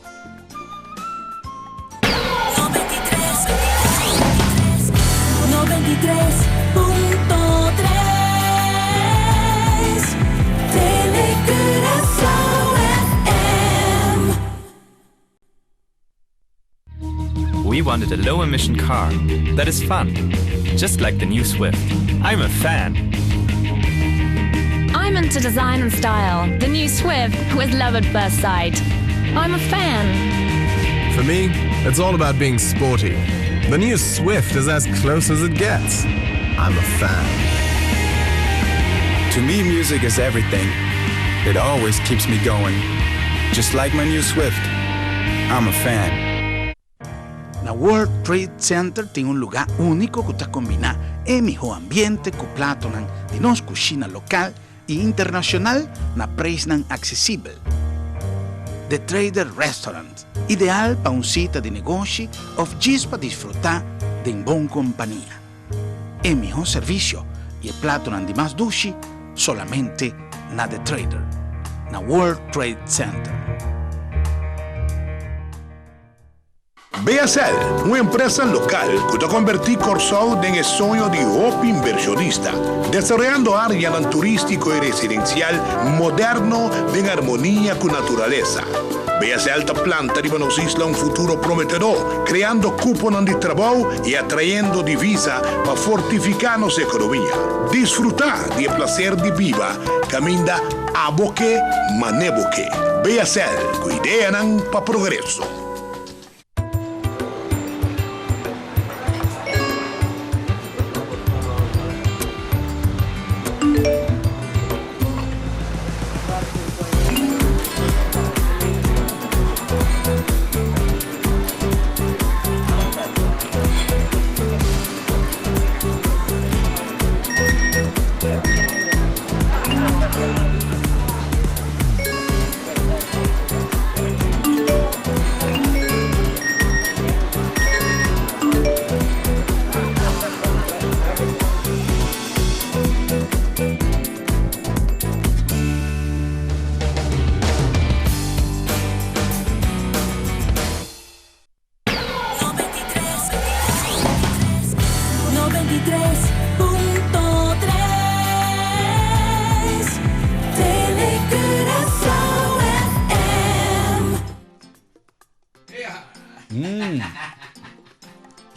We wanted a low emission car that is fun, just like the new Swift. I'm a fan.
I'm into design and style. The new Swift was love at first sight. I'm a fan.
For me, it's all about being sporty. The new Swift is as close as it gets. I'm a fan.
To me, music is everything. It always keeps me going. Just like my new Swift. I'm a fan.
Na World Trade Center tin un lugá úniko ku ta kombiná e mihó ambiente ku platonan di nos kushina lokal i internashonal na preisnan aksesibel. The Trader Restaurant, ideal pa un sita di negoshi òf djis pa disfrutá den bon kompania. E mihó servisio i e platonan di mas dushi solamente na The Trader, na World Trade Center.
BSL, un empresa lokal ku ta kombertí Kòrsou den e soño di hopi invershonista, desaroyando áreanan turístiko i residensial moderno den armonia ku naturalesa. BSL ta planta riba nos isla un futuro prometedor, kreando kuponan di trabou i atrayendo divisa pa fortifiká nos ekonomia. Disfrutá di e plaser di biba kaminda abo ke mane bo ke. BSL, ku ideanan pa progreso.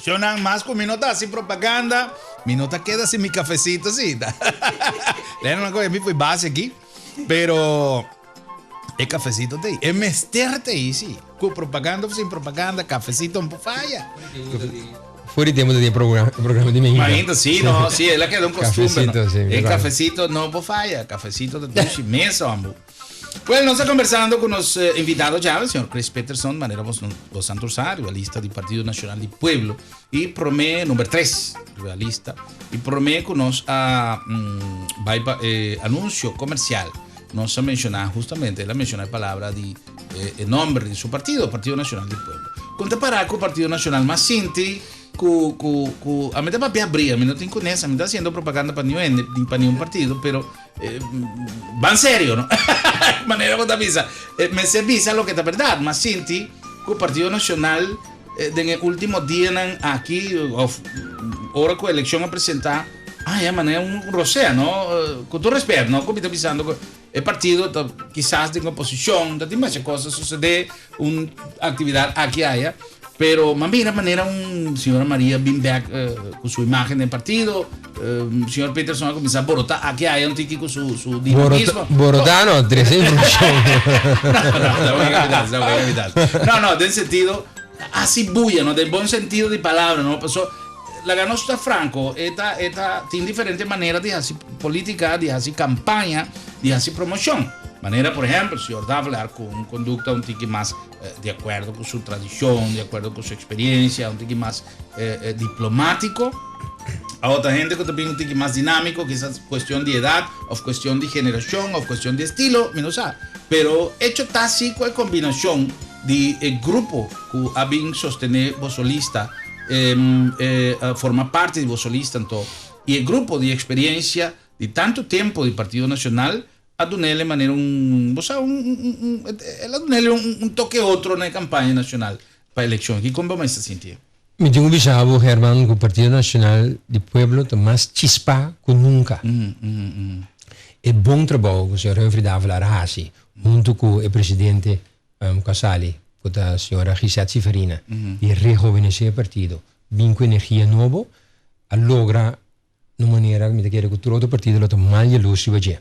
Shonan, mas ku mi no ta hasi propaganda, mi no ta keda sin mi kafesito si. Lena nan kohe mi foi base aki, pero E cafecito te E mester te sí. Cu propaganda of sin propaganda, cafecito no por falla.
Fuera di tempo di programa, programa di Mainta.
Mainta, sí, no, sí, el a queda un costumbre.
Cafecito,
no?
sí,
El
claro.
cafecito no por falla, cafecito de dushi mesa, hombre. Bueno, nos está conversando con nos eh, invitado ya, el señor Chris Peterson, manera vos, vos Santursar, lista del Partido Nacional del Pueblo, y promé número 3, lista, y promé con nos a mm, vai pa, eh, anuncio comercial. Nos a menshoná hustamente, el a menshoná e palabra di e nomber di su partido, Partido Nacional di Pueblo. Kon ta pará ku Partido Nacional? M'a sinti ku ku ku a mi ta papia abrí, a mi no tin kunes, a mi ta hasiendo propaganda pa niun hende, ni pa niun partido, pero ban serio, no? Manera bo ta bisa, mester bisa loke ta bèrdat. M'a sinti ku Partido Nacional den e último dianan aki òf ora ku elekshon a presentá, Ah, ya manera un rosea, no? Ku tur respet, no? Ku mi ta bisando ku e partido ta kisas den oposishon, ta tin masha kos ta susedé, un aktividat aki aya, pero m'a mira manera un señora Maria bin bèk ku su imagen den partido, señor Peterson a kuminsá borotá aki aya un tiki ku su su dinamismo.
Borotá no, trese informashon.
No, no, no, no, den sentido, hasi buya, no? Den bon sentido di palabra, no? Paso Laga nos ta franco, e ta, e ta, tin diferente manera di hasi politica, di hasi campaña, di hasi promocion. Manera, por ehempel, señor Davelaar cu un conducta un tiki mas di acuerdo cu su tradicion, di acuerdo cu su experiencia, un tiki mas diplomatico. A otra hende cu ta bin un tiki mas dinamico, kisas cuestion di edad, of cuestion di generacion, of cuestion di estilo, mi no sa. Pero hecho ta si cu e combinacion di e grupo cu a bin sostene boso lista, forma parti di boso lista anto, y e grupo di experiencia di tanto tempo di Partido Nacional a dunele manera un, bo sa, un, un, un, el a dunele un, un toke otro na e campaña nacional pa eleccion. Kiko bo mester sinti?
Mi tin cu bisa bo, Herman, cu Partido Nacional di Pueblo ta mas chispa cu nunca. E bon trabou cu señor Humphrey Davelaar a haci hunto cu e presidente Casali, ku ta señora Gisette Siferina, di rehovenesé e partido, bin ku energia nobo, a logra na un manera ku mi ta kere ku tur otro partido lo ta mal yalurs riba dje.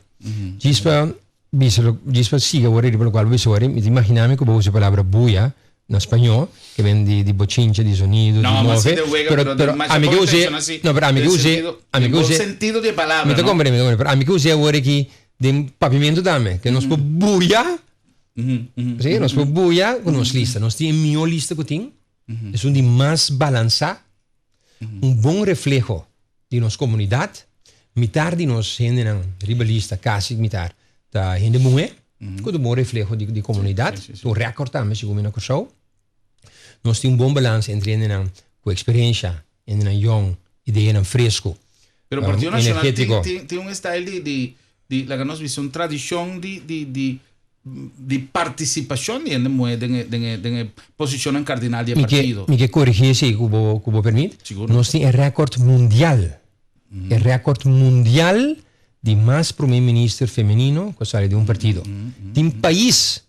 Djis pa bisa lo, djis pa sigui awor riba lokual bo bisa awor, mi ta imaginá mi ku bo usa e palabra buya na spañó, ke ben di di bochincha, di zonido, di move, pero pero ami ke us'é, no pero ami ke us'é, ami ke us'é, mi ta komprende, mi ta komprende, pero ami ke us'é awor aki den papiamentu tambe, ke nos por buya. Sí, nos por buya ku nos lista. Nos tin e mihó lista ku tin. Esun di mas balansá. Un bon refleho di nos komunidat. Mitar di nos hendenan riba lista, kasi mitar, ta hende muhé. Ku ta un bon refleho di di komunidat. Ta un rèkòrt tambe segun mi na Kòrsou. Nos tin un bon balans entre hendenan ku eksperensha, hendenan yòn, ideanan fresku,
Pero Partido Nacional tin,
energétiko.
tin, tin un style di, di, di, laga nos bisa, un tradishon di, di, di. Di partisipashon di hende muhé den e den e den e posishonnan kardinal di e partido.
Mi ke korigí esei ku bo ku bo permit.
Sigur.
Nos tin e rèkòrt mundial, e rèkòrt mundial di mas promé minister femenino ku a sali di un partido. Tin pais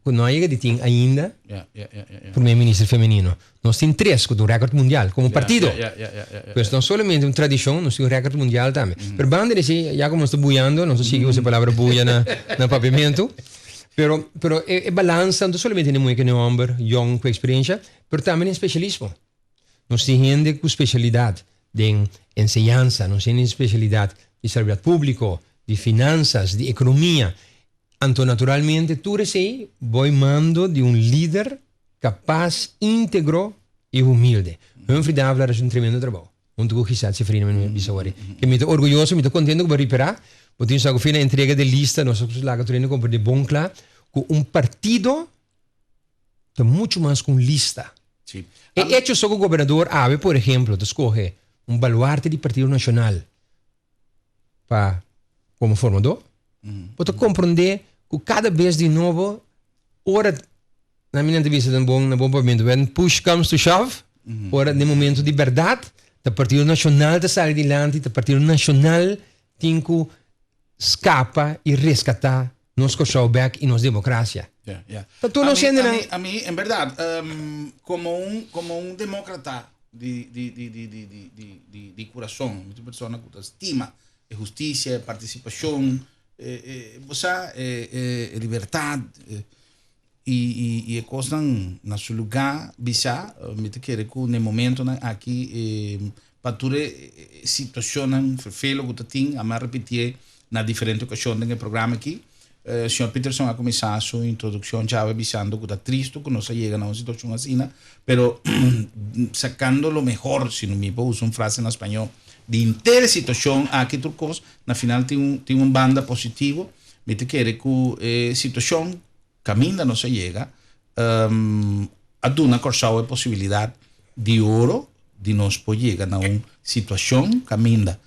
ku no a yega di tin ainda promé minister femenino. Nos tin tres ku ta un rèkòrt mundial komo partido. Pues no solamente un tradishon, nos tin un rèkòrt mundial tambe. Pero banda di esei, ya komo nos ta buyando, nos ta sigui usa e palabra buya na na papiamentu. Pero pero e e balansa no ta solamente den muhé ku den hòmber yòn ku eksperensha, pero tambe den spesialismo. Nos tin hende ku spesialidat den enseñansa, nos tin hende spesialidat di salubridad públiko, di finansas, di ekonomia. Anto naturalmente tur esei boi mando di un lider kapas, íntegro i humilde. Humphrey Davelaar haci un tremendo trabou hunto cu Giselle Seferino mi bisa wori. Ke mi ta orguyoso, mi ta contento cu bo ripera. Bo tin sa cu fin na entrega di lista nos a laga tur hende comprende bon cla cu un partido ta mucho mas cu un lista. E hecho so cu gobernador awe por ehemplo ta scoge un baluarte di Partido Nacional pa komo formadó, bo ta komprondé ku kada bes di nobo ora na mi nan ta bisa den bon na bon papiamentu when push comes to shove, ora den momento di bèrdat ta Partido Nashonal ta sali dilanti, ta Partido Nashonal tin ku skapa i reskatá nos Kòrsou bèk i nos demokrasia. Ta tur nos hendenan.
Ami, en bèrdat, komo un komo un demokrata di di di di di di di di di kurason, mi ta un persona ku ta stima e hustisia, e partisipashon, e e bo sa, e e libertat i i i e kosnan na su lugá bisá. Mi ta kere ku na e momentonan aki pa tur e situashonnan ferfelo ku ta tin, ami a repitié na diferente okashon den e programa aki. Señor Peterson a kuminsá su introdukshon djawe bisando ku ta tristu ku nos a yega na un situashon asina, pero sakando lo mehor, si no mi por usa un frase na spañó, di henter e situashon aki tur kos, na final tin un tin un banda positivo. Mi ta kere ku e situashon kaminda nos a yega a duna Kòrsou e posibilidat di oro di nos por yega na un situashon kaminda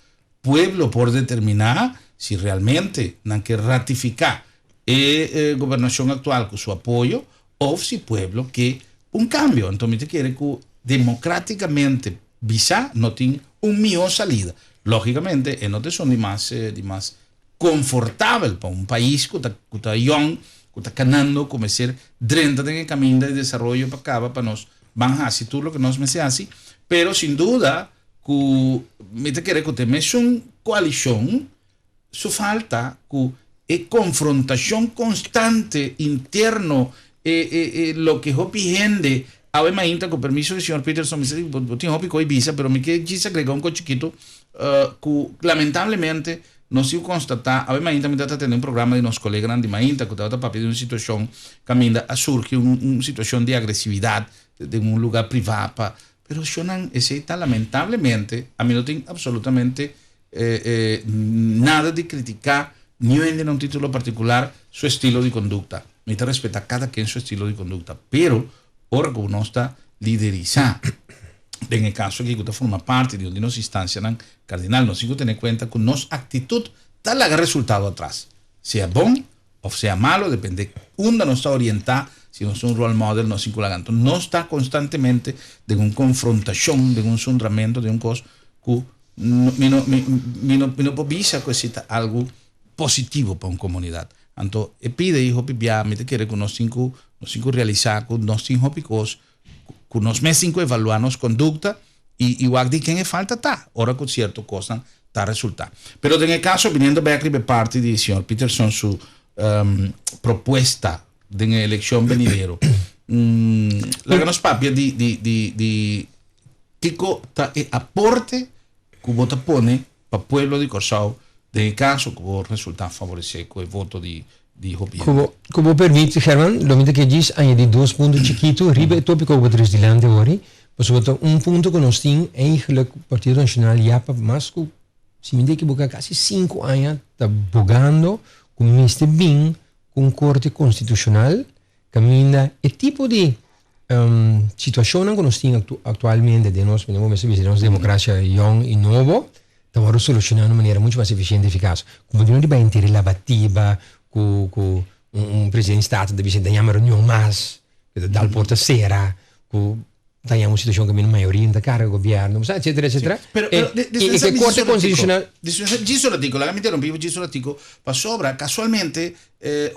pueblo por determiná si realmente nan ke ratifiká e gobernashon aktual ku su apoyo òf si pueblo ke un kambio. Anto mi ta kere ku demokratikamente bisá no tin un mihó salida. Lógikamente e no ta esun di mas di mas konfortabel pa un pais ku ta ku ta yòn, ku ta kanando ku mester drenta den e kaminda di desaroyo pa kaba pa nos ban hasi tur loke nos mester hasi. Pero sin duda ku mi ta kere ku ta e mesun koalishon su falta ku e konfrontashon konstante interno e e e loke hopi hende awe mainta ku permiso di señor Peterson mi sa di bo tin hopi koe bisa pero mi ke djis agrega un ko chikitu ku lamentablemente nos tin ku konstatá awe mainta mi tabata tende un programa di nos koleganan di mainta ku tabata papia di un situashon kaminda a surgi un un situashon di agresividat den un luga privá pa Pero shonnan esey ta lamentablemente, ami no tin absolutamente nada di critica niun hende na un titulo particular su estilo di conducta. Mi ta respeta cada ken su estilo di conducta, pero ora cu nos ta liderisa, den e caso aki cu ta forma parti di un di nos instancianan cardinal, nos tin cu tene cuenta cu nos actitud ta laga resultado atras, sea bon Of sea malo, depende unda nos ta orientá, si nos ta un role model, nos tin ku laga. Anto nos ta konstantemente den un konfrontashon, den un zundramento, den un kos ku mi no, mi, mi no, mi no por bisa ku esei ta algu positivo pa un komunidat. Anto e pida ei hopi bia, mi ta kere ku nos tin ku, nos tin ku realisá ku nos tin hopi kos ku nos mes tin ku evaluá nos kondukta i i wak di ken e falta ta ora ku sierto kosnan ta resultá. Pero den e kaso biniendo bèk riba e parti di señor Peterson su propuesta den e elekshon benidero, laga nos papia di di di di kiko ta e aporte ku bo ta pone pa pueblo di Kòrsou den e kaso ku bo resultá favoresé ku e voto di di hopi hende.
Ku bo permit, German, lo mi ta ke djis añadí dos punto chikitu riba e tópiko ku bo tres dilanti awor. Pasobra ta un punto ku nos tin eigenlijk Partido Nacional ya pa mas ku, si mi ta ekiboká, kasi sinku aña ta bogando ku mester bin ku un korte konstitushonal kaminda e tipo di situashonnan ku nos tin aktualmente den nos, mi no mester bisa den nos demokrasia yòn i nobo, ta wòrdu solushoná na un manera muchu mas efisiente i efikas. Ku bo no di bai intere labatiba ku ku. un presidente di Staten ta bisa ta yama reunion mas, ku ta dal porta sera, ku ta yama un situashon ku mayoria no ta karga gobièrnu, bo sa, etcetera, etcetera.
Pero, pero,
E, i e Korte Konstitushonal.
Dispensa djis un ratico, laga mi interrumpí bo djis un ratico, pasobra casualmente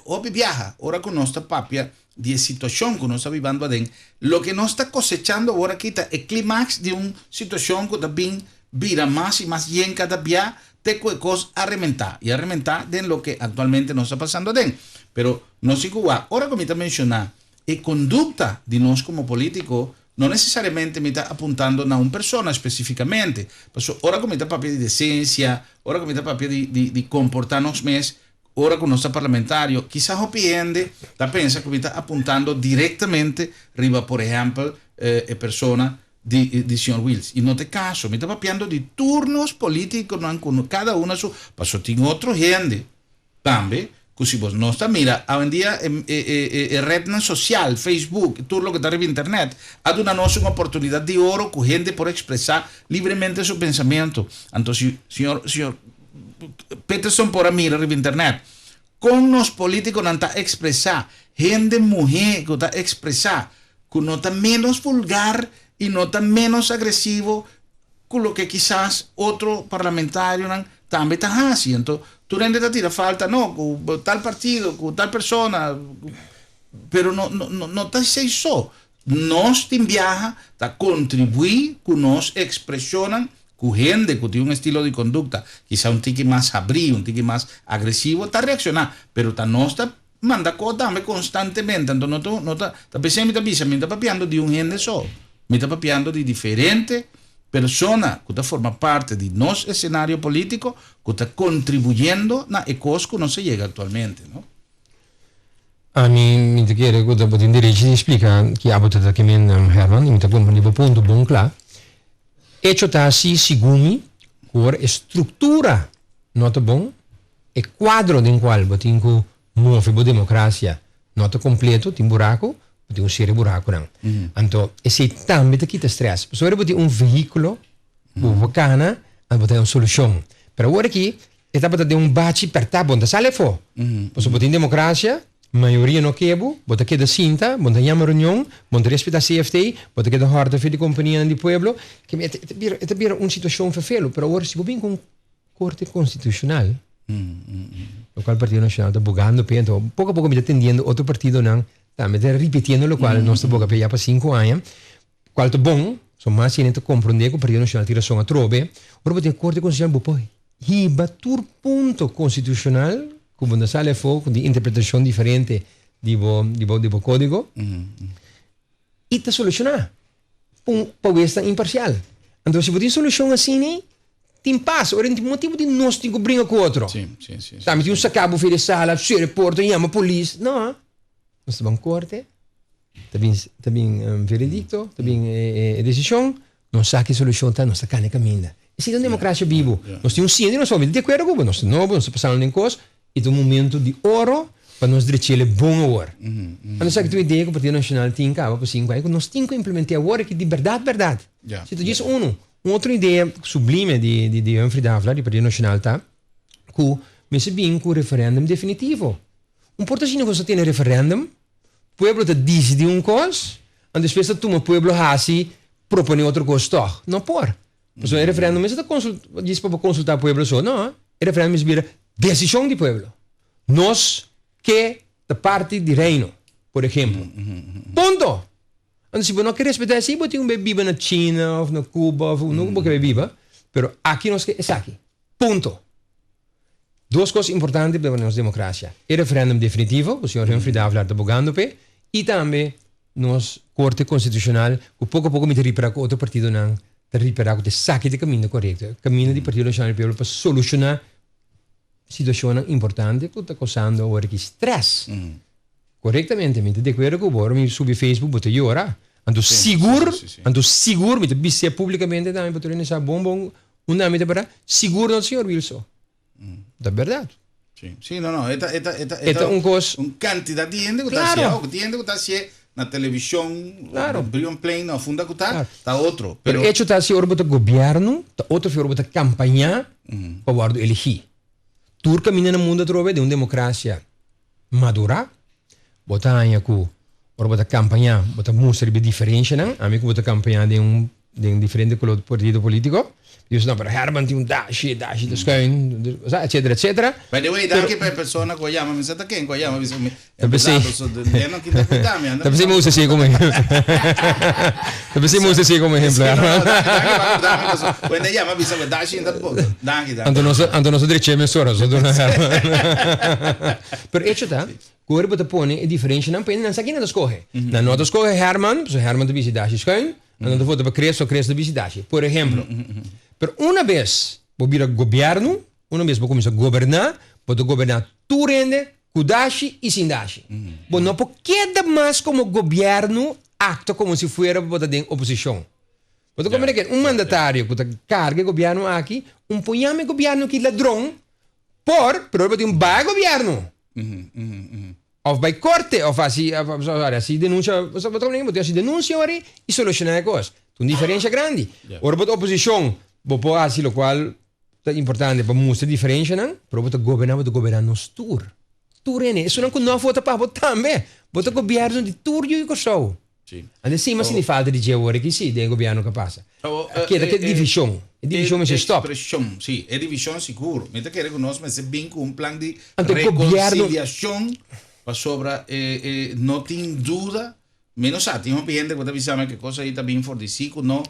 hopi biaha ora ku nos ta papia di e situashon ku nos ta bibando aden, loke nos ta kosechando awor aki ta e klimaks di un situashon ku ta bin bira mas i mas yen kada bia te ku e kos a rementá, i a rementá den loke aktualmente nos ta pasando aden. Pero nos tin ku wak, ora ku mi ta menshoná e kondukta di nos komo polítiko, no nesesariamente mi ta apuntando na un persona spesífikamente, pasobra ora ku mi ta papia di desensia, ora ku mi ta papia di di di komportá nos mes, Ora ku nos ta parlamentario, kisas hopi hende ta pensa ku mi ta apuntando direktamente riba, por ehèmpel, e persona di di señor Wiels. I no ta e kaso. Mi ta papiando di tur nos polítikonan ku kada un a su, pasobra tin otro hende tambe ku si bo nos ta mira awendia e e e retnan sosial, Facebook, tur loke ta riba internet, a duna nos un oportunidat di oro ku hende por ekspresá libremente su pensamentu. Anto si señor señor. Peterson por a mira riba internet kon nos politikonan ta ekspresá, hende muhé ku ta ekspresá ku no ta ménos vulgar i no ta ménos agresivo ku loke kisas otro parlamentarionan tambe ta hasi. Anto tur hende ta tira falta, no, ku tal partido, ku tal persona, pero no no no ta esei so. Nos tin biaha ta kontribuí ku nos ekspreshonnan ku hende ku tin un estilo di kondukta kisa un tiki mas habrí, un tiki mas agresivo ta reakshoná, pero ta nos ta manda kos tambe konstantemente. Anto no ta no ta ta p'esei mi ta bisa mi no ta papiando di un hende so, mi ta papiando di diferente persona ku ta forma parte di nos esenario polítiko ku ta kontribuyendo na e kos ku nos a yega aktualmente, no.
Ami mi ta kere ku ta bo tin derechi di splika ki abo ta ta kimen Herman i mi ta komprende bo punto bon kla. Echo ta hasi segun mi ku ora e struktura no ta bon, e kuadro den kual bo tin ku move bo demokrasia no ta kompleto, tin buraku, bo tin ku sera e burakunan. Anto esei tambe ta kita strès. Pasobra ora bo tin un vehíkulo bo por kana anto bo ta haña un solushon. Pero awor aki E tabata den un bachi pèrtá, bo no ta sali afó. Pasobra bo tin demokrasia, mayoria no ke bo, bo ta keda sinta, bo no ta yama reunion, bo no ta respetá CFT, bo ta keda hòrta fe di kompanianan di pueblo. Ke mi, e ta bira, e ta bira un situashon ferfelu. Pero awor si bo bin ku un Korte Konstitushonal, lokual Partido Nashonal ta bogando p'e, anto poko a poko mi ta tendiendo otro partidonan tambe ta ripitiendo lokual nos ta boga p'e ya pa sinku aña. Cual ta bon, so mas hende ta comprende cu Partido Nacional tin razon atrobe, ora bo tin e Corte Constitucional bo por hiba tur punto constitucional cu bo no sali afo cu tin interpretacion diferente di bo di bo di bo codigo y ta soluciona pun pa wesnan imparcial. Anto si bo tin solucion asina tin pas, ora tin motibo di nos tin cu bringa cu otro. Tambe tin un saca bo for di e sala, cera e porta, yama polis, no. Nos ta ban korte, ta bin, ta bin veredicto, ta bin e decision, nos sa ki solucion ta, nos ta cana e caminda. Esei ta un democracia bibo. Nos tin un siña di nos familia, di acuerdo cu bo, nos ta nobo, nos ta pasando den cos, y ta un momento di oro pa nos drechele bon awor. Anto esaki ta un idea cu Partido Nacional tin caba pa sinku aña, cu nos tin cu implementa awor aki di berdad berdad. Si ta djis uno. Un otro idea sublime di di Humphrey Davelaar di Partido Nacional ta cu mester bin cu referendum definitivo. Un por ta asina ku nos ta tene referendum, pueblo ta disidí un kos, anto despues ta tuma pueblo hasi proponé otro kos tòg. No por. Pasobra e referendum mester ta konsult djis pa bo konsultá pueblo so. No, e referendum mester bira desishon di pueblo. Nos ke ta parti di Reino, por ehemplo. Punto! Anto si bo no ke respetá esei, bo tin ku bai biba na China òf na Cuba òf unda ku bo ke bai biba, pero aki nos ke esaki. Punto. Dos kos importante pa nos demokrasia, e referendum definitivo ku señor Humphrey Davelaar ta bogando p'e i tambe nos Korte Konstitushonal ku poko a poko mi ta ripara ku otro partidonan ta ripara ku ta esaki ta e kaminda korekto, e kaminda di Partido Nashonal di Pueblo pa solushoná situashonnan importante ku ta kousando awor aki strès. Korektamente, mi ta di akuerdo ku bo. Ora mi subi Facebook bo ta yora. Anto sigur, anto sigur mi ta bis'é publikamente tambe pa tur hende sa bon bon Unda mi ta para? Sigur no señor Wilson. Ta berdad.
Sí, sí, no, no, eta, eta, eta,
E ta un kos.
Un kantidat di hende ku ta
Claro.
hasié, ku tin hende ku ta hasié na televishon,
Claro.
Brion Plein of unda ku ta,
Claro.
ta otro.
Pero
Pero,
echo ta si ora bo ta gobièrnu, ta otro fi ora bo ta kampañá pa wòrdu eligí. Tur kaminda na mundu atrobe den un demokrasia. madurá. Bo ta haña ku ora bo ta kampañá bo ta mustra riba e diferenshanan. Ami ku bo ta kampañá den un den diferente koló partido polítiko. Mi bisa no pero Herman tin un dashi, e dashi ta schuin, osea etcetera etcetera.
By the way, danki pa e persona ku a yama. Mi sa ta ken ku a yama bisa mi
Ta p'esei
empezado so den no kita kuida mi anda
Ta p'esei mi usa esei komo Ta p'esei mi usa esei komo ehemplo
Sí, no, no, danki, danki pa akorda mi paso wende a yama bisa ku e dashi ta bo danki, danki.
Anto nos anto nos a drecha e mesora nos a duna Herman. Pero echo ta ku ora bo ta pone e diferenshanan pa hende nan sa ken nan ta skohe. Nan no ta skohe Herman pasobra Herman ta bisa e dashi schuin, nan no ta vota pa Chris pasobra Chris ta bisa e dashi. Por ehemplo. Pero una bes bo bira gobièrnu, una bes bo kuminsá goberná, bo ta goberná tur hende ku dashi i sin dashi. Bo no por keda mas komo gobièrnu aktua komo si fuera bo ta den oposishon. Bo ta komprende ke un mandatario ku ta karga e gobièrnu aki, un por yama e gobièrnu aki ladron por, pero bo tin un baha gobièrnu. Òf bai korte òf hasi hasi denunsia, bo ta komprende? Bo tin hasi denunsia ora i solushoná e kos. Ta un diferensha grandi. Ora bo ta oposishon bo por hasi lokual Ta importante pa mustra diferenshanan, pero bo ta goberná, bo ta goberná nos tur. Tur hende. Esunnan ku no a vota pa bo tambe. Bo ta gobièrnu di tur yu di Kòrsou. Anto esei mas sinti falta di dje awor aki si, den e gobièrnu ku a pasa. A keda ku e divishon. E divishon mester stòp.
E ekspreshon, si. E divishon sigur. Mi ta kere ku nos mester bin ku un plan di rekonsiliashon pasobra no tin duda. Mi no sa, tin hopi hende ku ta bisa mi ku e kos ei ta bin for di si ku no.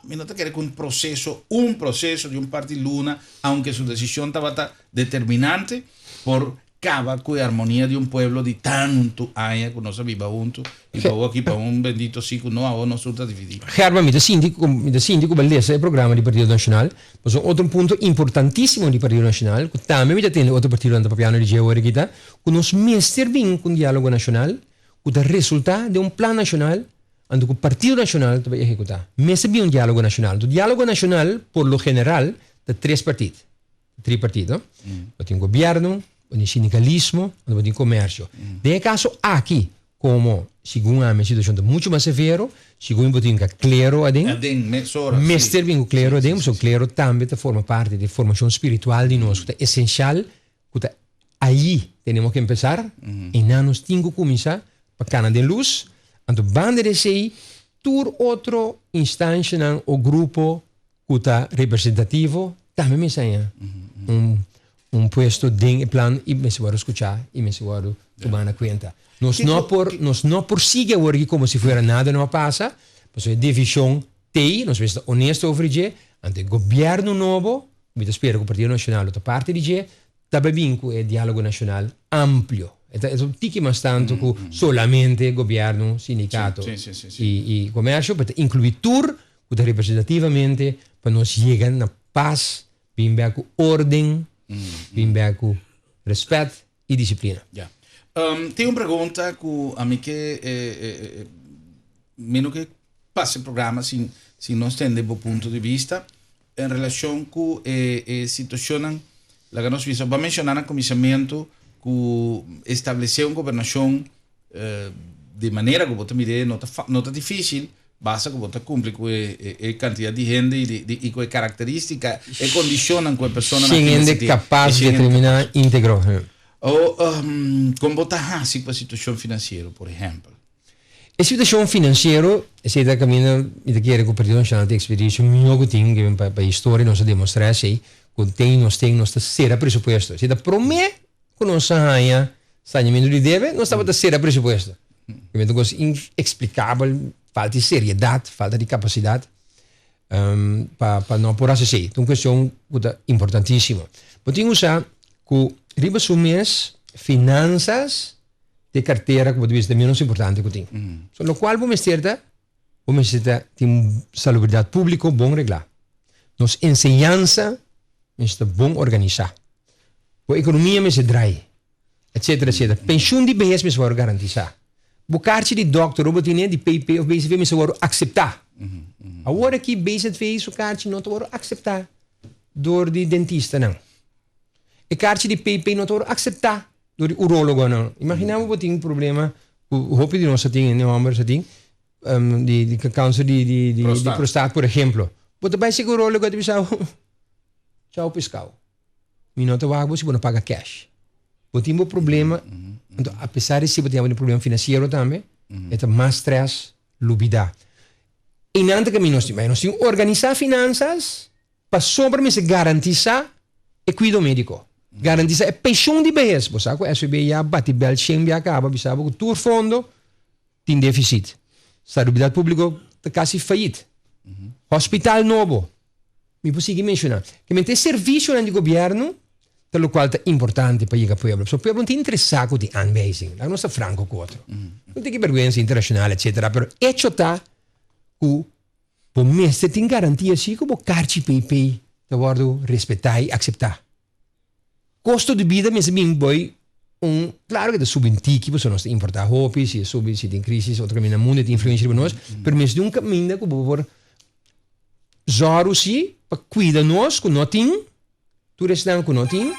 Mi no ta kere ku un proseso, un proseso di un par di luna, aunke su desishon tabata determinante, por kaba ku e armonia di un pueblo di tantu aña ku nos a biba huntu i pa awor aki pa un bendito si ku no, awor nos tur ta dividí.
Gerben, mi ta sinti ku mi ta sinti ku bo a lesa e programa di Partido Nacional, pasobra otro punto importantisimo di Partido Nacional, ku tambe mi ta tende otro partidonan ta papiando di dje awor aki ta, ku nos mester bin ku un dialogo nacional ku ta resultá den un plan nashonal anto ku Partido Nashonal ta bai ehekutá. Mester bin un diálogo nashonal. Anto diálogo nashonal por lo general ta tres partit, tripartit, no? Bo tin gobièrnu, bo tin sindikalismo, anto bo tin komersio. Den e kaso aki, komo segun ami e situashon ta muchu mas severo, segun bo tin ka klero aden,
Aden, mesora, si.
mester bin ku klero aden, pasobra klero tambe ta forma parti di e formashon spiritual di nos ku ta esenshal ku ta ayi tenemos ke empesar, einan nos tin ku kuminsá pa kana den lus, anto banda di esei tur otro instanshanan o grupo ku ta representativo tambe mester haña un un puesto den e plan i mester wòrdu skuchá i mester wòrdu tumá na kuenta. Nos no por nos no por sigui awor aki komo si fuera nada no a pasa, pasobra e divishon t'ei, nos mester ta honesto over dje, anto e gobièrnu nobo Mi ta spera ku Partido Nashonal lo ta parti di dje, ta bai bin ku e diálogo nashonal amplio. E ta un tiki mas tantu ku solamente gobièrnu, sindikato i komersio, pero ta inkluí tur ku ta representativamente pa nos yega na pas, bin bèk ku órden, bin bèk ku rèspèt i disiplina.
Ya. Tin un pregunta ku ami ke mi no ke pasa e programa sin sin nos tende bo punto di bista en relashon ku e e situashonnan laga nos bisa bo a menshoná na kuminsamentu ku establesé un gobernashon di manera ku bo ta mir'é no ta no ta difísil basta ku bo ta kumpli ku e e kantidat di hende i di i ku e karakterístika e kondishonnan ku e personanan
Sin hende kapas determiná íntegro.
O kon bo ta hasi ku e situashon finansiero por ehèmpel?
E situashon finansiero, esei ta kaminda mi ta kere ku Partido Nashonal ta eksperiencia mihó ku tin pa pa historia nos a demostrá esei ku tin nos tin nos ta sera presupuesto. Esei ta promé ku nos a haña saneamiento di debe, nos tabata sera presupuesto. Kibé ta un kos ineksplikabel, falta di seriedat, falta di kapasidat pa pa no por hasi esei. Ta un kuestion ku ta importantísimo. Bo tin ku sa ku riba su mes finansas ta e kartera ku bo ta bisa ta ménos importante ku tin. So lokual bo mester ta, bo mester ta tin salubridat públiko bon reglá. Nos enseñansa mester ta bon organisá. Bo ekonomia mester drai, etcetera, etcetera. Penshun di behes mester wòrdu garantisá. Bo karchi di dòkter ora bo tene di PP òf BZV mester wòrdu akseptá. Awor aki BZV su karchi no ta wòrdu akseptá dor di dentistanan. E karchi di PP no ta wòrdu akseptá dor di urólogonan. Imaginá bo bo tin un problema ku hopi di nos sa tin, hende hòmber sa tin, di kanser di prostat por ehemplo. Bo ta bai seka urólogo e ta bisa bo, chao piskao. Mi no ta wak bo si bo no paga cash. Bo tin bo problema. Anto, apesar di si bo tin un problema finansiero tambe, e ta mas stress lubida. Einan ta kaminda nos tin bai. Nos tin organisá finansas pasobra mester garantisá e kuido médiko. Garantisá e penshon di behes. Bo sa ku SVB ya bati bèl shen bia kaba bisa bo ku tur fondo tin defisit. Salubridat públiko ta kasi fayit. Hospital nobo. Mi por sigui menshoná. Ke men ta e servisionan di gobièrnu ta lokual ta importante pa yega pueblo. Pasobra pueblo no ta interesá ku tin aanwijzing. Laga nos ta franko ku otro. No tin ki bèrgwensa internashonal etsetera, pero echo ta ku bo mester tin garantia si ku bo karchi PP ta wòrdu respetá i akseptá. Kosto di bida mester bin boi un, klaro ke ta subi un tiki pasobra nos ta importá hopi, si e subi, si tin krisis otro kaminda na mundu e tin influensia riba nos, pero mester tin un kaminda ku bo por zòru si pa kuida nos ku no tin, tur esnan ku no tin,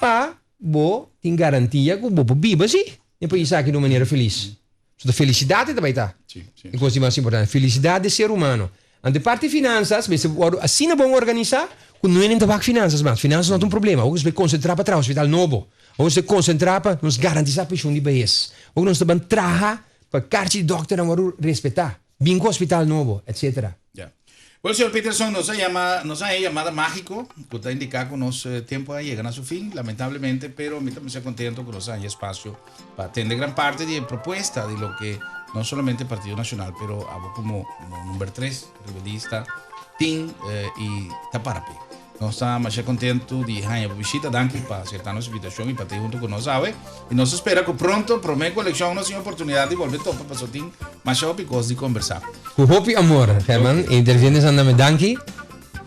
pa bo tin garantia ku bo por biba si den pais aki di un manera felis. So ta felisidat e ta bai ta e kos di mas importante, felisidat di ser humano. Anto e parti finansas mester wòrdu asina bon organisá ku no hende ta wak finansas mas. Finansas no ta un problema. Awor nos bai konsentrá pa traha hospital nobo. Awor nos ta konsentrá pa nos garantisá penshon di behes. Awor nos ta ban traha pa karchi di dòkternan wòrdu respetá. Bin ku hospital nobo, etcetera.
Ya. Bueno, señor Peterson, nos a yama, nos a haña yamada mágiko ku ta indiká ku nos tempu a yega na su fin, lamentablemente, pero mi ta masha kontento ku nos a haña espasio pa tende gran parti di e propuesta di loke no solamente Partido Nacional, pero abo komo number tres riba lista tin i ta para p'e. Nos ta masha kontentu di haña bo bishita. Danki pa asertá nos invitashon i pa ta huntu ku nos awe. I nos ta spera ku pronto, promé ku elekshon, nos tin oportunidat di bolbe topa pasobra tin masha hopi kos di kombersá.
Ku hopi amor, Herman. E inteligente san dame danki.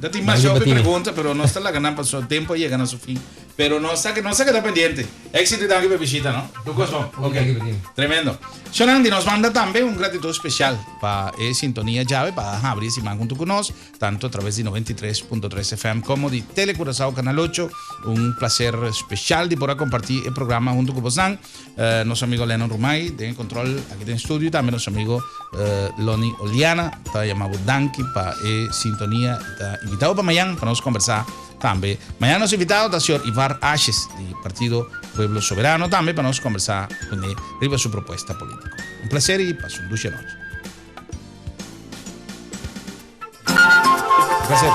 Ta tin masha hopi pregunta, pero nos ta laga nan pasobra tempu a yega na su fin. Pero nos ta nos ta keda pendiente. Éxito y danki pa e bishita, no? Tur kos bon. Ok. Tremendo. Shonandi, nos manda tambe un gratitud spesial pa e sintonia djawe pa habri e siman huntu ku nos. Tanto a traves di 93.3 FM como di Tele Curaçao Canal 8. Un placer special di por a comparti e programa hunto cu bosnan. Uh, nos amigo Lennon Rumay den control aki den studio y tambe nos amigo uh, Lonnie Oliana ta yama bo danki pa e sintonia y ta invitado pa mañan pa nos conversa tambe. Mañan nos invitado ta señor Ivar Ashes di Partido Pueblo Soberano tambe pa nos conversa con riba su propuesta politico. Un placer y pasa un dushi nochi. Placer.